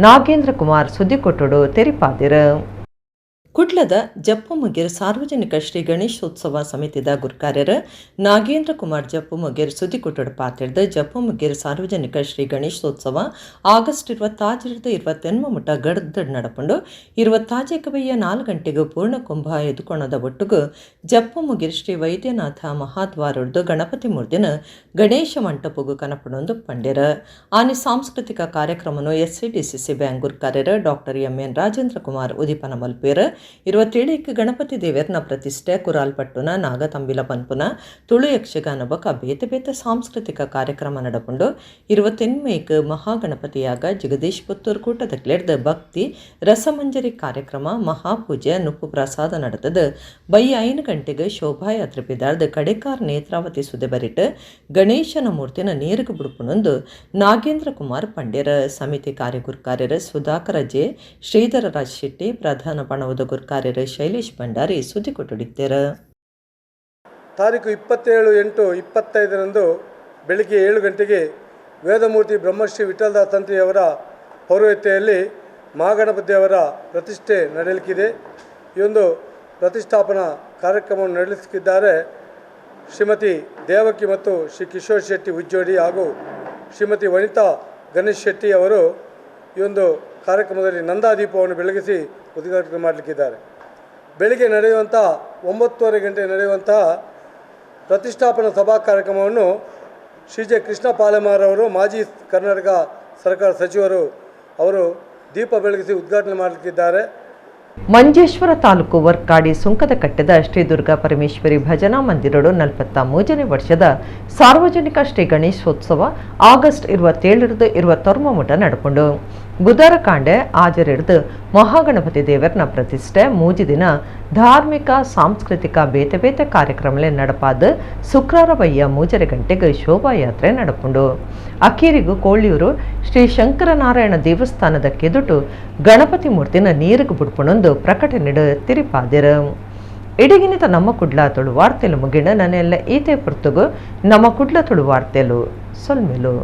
ನಾಗೇಂದ್ರ ಕುಮಾರ್ ಸುದ್ದಿಕೊಟ್ಟುಡು ತೆರಿಪಾದಿರು. ಕುಡ್ಲದ ಜಪ್ಪುಮುಗೇರ್ ಸಾರ್ವಜನಿಕ ಶ್ರೀ ಗಣೇಶೋತ್ಸವ ಸಮಿತಿದ ಗುರ್ಕಾರ್ಯರು ನಾಗೇಂದ್ರ ಕುಮಾರ್ ಜಪ್ಪುಮುಗೇರ್ ಸುದ್ದಿಕೊಟ್ಟುಡು ಪಾತಿರ್ದು ಜಪ್ಪುಮುಗೇರ್ ಸಾರ್ವಜನಿಕ ಶ್ರೀ ಗಣೇಶೋತ್ಸವ ಆಗಸ್ಟ್ 26 28 ಮುಟ್ಟ ಗಡ್ದಡ್ ನಡಪುಂಡು. 26 ಬಯ್ಯ 4 ಗಂಟೆಗೂ ಪೂರ್ಣ ಕುಂಭ ಎದುಕೊಣದ ಒಟ್ಟುಗು ಜಪ್ಪುಮುಗೇರ್ ಶ್ರೀ ವೈದ್ಯನಾಥ ಮಹಾದ್ವಾರಡ್ದು ಗಣಪತಿ ಮೂರ್ತಿನ ಗಣೇಶ ಮಂಟಪಗು ಕನಪುಣೊಂದು ಪಂಡೆರ. ಆನಿ ಸಾಂಸ್ಕೃತಿಕ ಕಾರ್ಯಕ್ರಮನು ಎಸ್ಸಿಡಿಸಿಸಿ ಬ್ಯಾಂಕ್ ಗುರ್ಕಾರ್ಯರು ಡಾಕ್ಟರ್ ಎಂಎನ್ ರಾಜೇಂದ್ರ ಕುಮಾರ್ ಉದಿಪನ ಮಲ್ಪೇರ್. 27 ಗಣಪತಿ ದೇವರ್ನ ಪ್ರತಿಷ್ಠೆ ಕುರಾಲ್ಪಟ್ಟುನ ನಾಗತಂಬಿಲ ಪನ್ಪುನ ತುಳು ಯಕ್ಷಗಾನ ಬೊಕ ಬೇತೆ ಬೇತೆ ಸಾಂಸ್ಕೃತಿಕ ಕಾರ್ಯಕ್ರಮ ನಡಪುಂಡು. 28 ಮಹಾಗಣಪತಿಯಾಗ ಜಗದೀಶ್ ಪುತ್ತೂರು ಕೂಟದ ಕ್ಲೇರ್ದ ಭಕ್ತಿ ರಸಮಂಜರಿ ಕಾರ್ಯಕ್ರಮ ಮಹಾಪೂಜೆ ನುಪ್ಪು ಪ್ರಸಾದ ನಡೆತದ. ಬಯ್ಯ 5 ಗಂಟೆಗೆ ಶೋಭಾಯಾತ್ರೆ ಪಿದಾರ್ದ ಕಡೆಕಾರ್ ನೇತ್ರಾವತಿ ಸುದೆ ಬರಿಟ್ ಗಣೇಶನ ಮೂರ್ತಿನ ನೀರಿಗೆ ಬುಡುಪುನೊಂದು ನಾಗೇಂದ್ರ ಕುಮಾರ್ ಪಂಡ್ಯರ. ಸಮಿತಿ ಕಾರ್ಯಗುರ್ಕಾರ್ಯರ ಸುಧಾಕರ ಜೆ, ಶ್ರೀಧರ ರಾಜ್ ಶೆಟ್ಟಿ, ಪ್ರಧಾನ ಪಣವುದ ಗುರ್ಕಾರ್ಯರು ಶೈಲೇಶ್ ಭಂಡಾರಿ ಸುದ್ದಿ ಕೊಟ್ಟುಡಿದ್ದಾರೆ. ತಾರೀಕು 27/8/25ರಂದು ಬೆಳಿಗ್ಗೆ 7 ಗಂಟೆಗೆ ವೇದಮೂರ್ತಿ ಬ್ರಹ್ಮಶ್ರೀ ವಿಠಲದಾಸ್ ತಂತ್ರಿಯವರ ಪೌರೋಹಿತ್ಯದಲ್ಲಿ ಮಹಾಗಣಪತಿ ದೇವರ ಪ್ರತಿಷ್ಠೆ ನಡೆಯಲಿಕ್ಕಿದೆ. ಈ ಒಂದು ಪ್ರತಿಷ್ಠಾಪನಾ ಕಾರ್ಯಕ್ರಮವನ್ನು ನಡೆಸಲಿಕ್ಕಿದ್ದಾರೆ ಶ್ರೀಮತಿ ದೇವಕಿ ಮತ್ತು ಶ್ರೀ ಕಿಶೋರ್ ಶೆಟ್ಟಿ ಉಜ್ಜೋಡಿ ಹಾಗೂ ಶ್ರೀಮತಿ ವನಿತಾ ಗಣೇಶ್ ಶೆಟ್ಟಿ ಅವರು ಈ ಒಂದು ಕಾರ್ಯಕ್ರಮದಲ್ಲಿ ನಂದಾದೀಪವನ್ನು ಬೆಳಗಿಸಿ ಉದ್ಘಾಟನೆ ಮಾಡಲಿಕ್ಕಿದ್ದಾರೆ. ಬೆಳಿಗ್ಗೆ ನಡೆಯುವಂಥ 9:30 ಗಂಟೆ ನಡೆಯುವಂಥ ಪ್ರತಿಷ್ಠಾಪನಾ ಸಭಾ ಕಾರ್ಯಕ್ರಮವನ್ನು ಶ್ರೀ ಜೆ ಕೃಷ್ಣ ಪಾಲೆಮಾರ್ ಅವರು, ಮಾಜಿ ಕರ್ನಾಟಕ ಸರ್ಕಾರ ಸಚಿವರು ಅವರು ದೀಪ ಬೆಳಗಿಸಿ ಉದ್ಘಾಟನೆ ಮಾಡಲಿಕ್ಕಿದ್ದಾರೆ. ಮಂಜೇಶ್ವರ ತಾಲೂಕು ವರ್ಕಾಡಿ ಸುಂಕದಕಟ್ಟೆದ ಶ್ರೀ ದುರ್ಗಾ ಪರಮೇಶ್ವರಿ ಭಜನಾ ಮಂದಿರಡು 43ನೇ ವರ್ಷದ ಸಾರ್ವಜನಿಕ ಶ್ರೀ ಗಣೇಶೋತ್ಸವ ಆಗಸ್ಟ್ 27 29 ಮುಟ ನಡಪುಂಡು. ಬುಧವಾರ ಕಾಂಡೆ ಹಾಜರಿಡ್ದು ಮಹಾಗಣಪತಿ ದೇವರನ ಪ್ರತಿಷ್ಠೆ ಮೂಜಿ ದಿನ ಧಾರ್ಮಿಕ ಸಾಂಸ್ಕೃತಿಕ ಬೇತೆ ಬೇತೆ ಕಾರ್ಯಕ್ರಮಲೆ ನಡಪಾದ ಶುಕ್ರವಾರ ಬಯ್ಯ 3:30 ಗಂಟೆಗೆ ಶೋಭಾಯಾತ್ರೆ ನಡಪುಂಡು. ಅಖೀರಿಗು ಕೋಳಿಯೂರು ಶ್ರೀ ಶಂಕರನಾರಾಯಣ ದೇವಸ್ಥಾನದ ಕೆದುಟು ಗಣಪತಿ ಮೂರ್ತಿನ ನೀರಿಗೆ ಬುಡ್ಪುಣೊಂದು ಪ್ರಕಟಣೆಡು ತಿರಿಪಾದಿರು. ಇಡಗಿನಿತ ನಮ್ಮ ಕುಡ್ಲ ತುಳು ವಾರ್ತೆಲು ಮುಗಿಣ ನನ್ನೆಲ್ಲ ಈತೆ ಪುರ್ತುಗು ನಮ್ಮ ಕುಡ್ಲ ತುಳು ವಾರ್ತೆಲು ಸೊಲ್ಮೆಲು.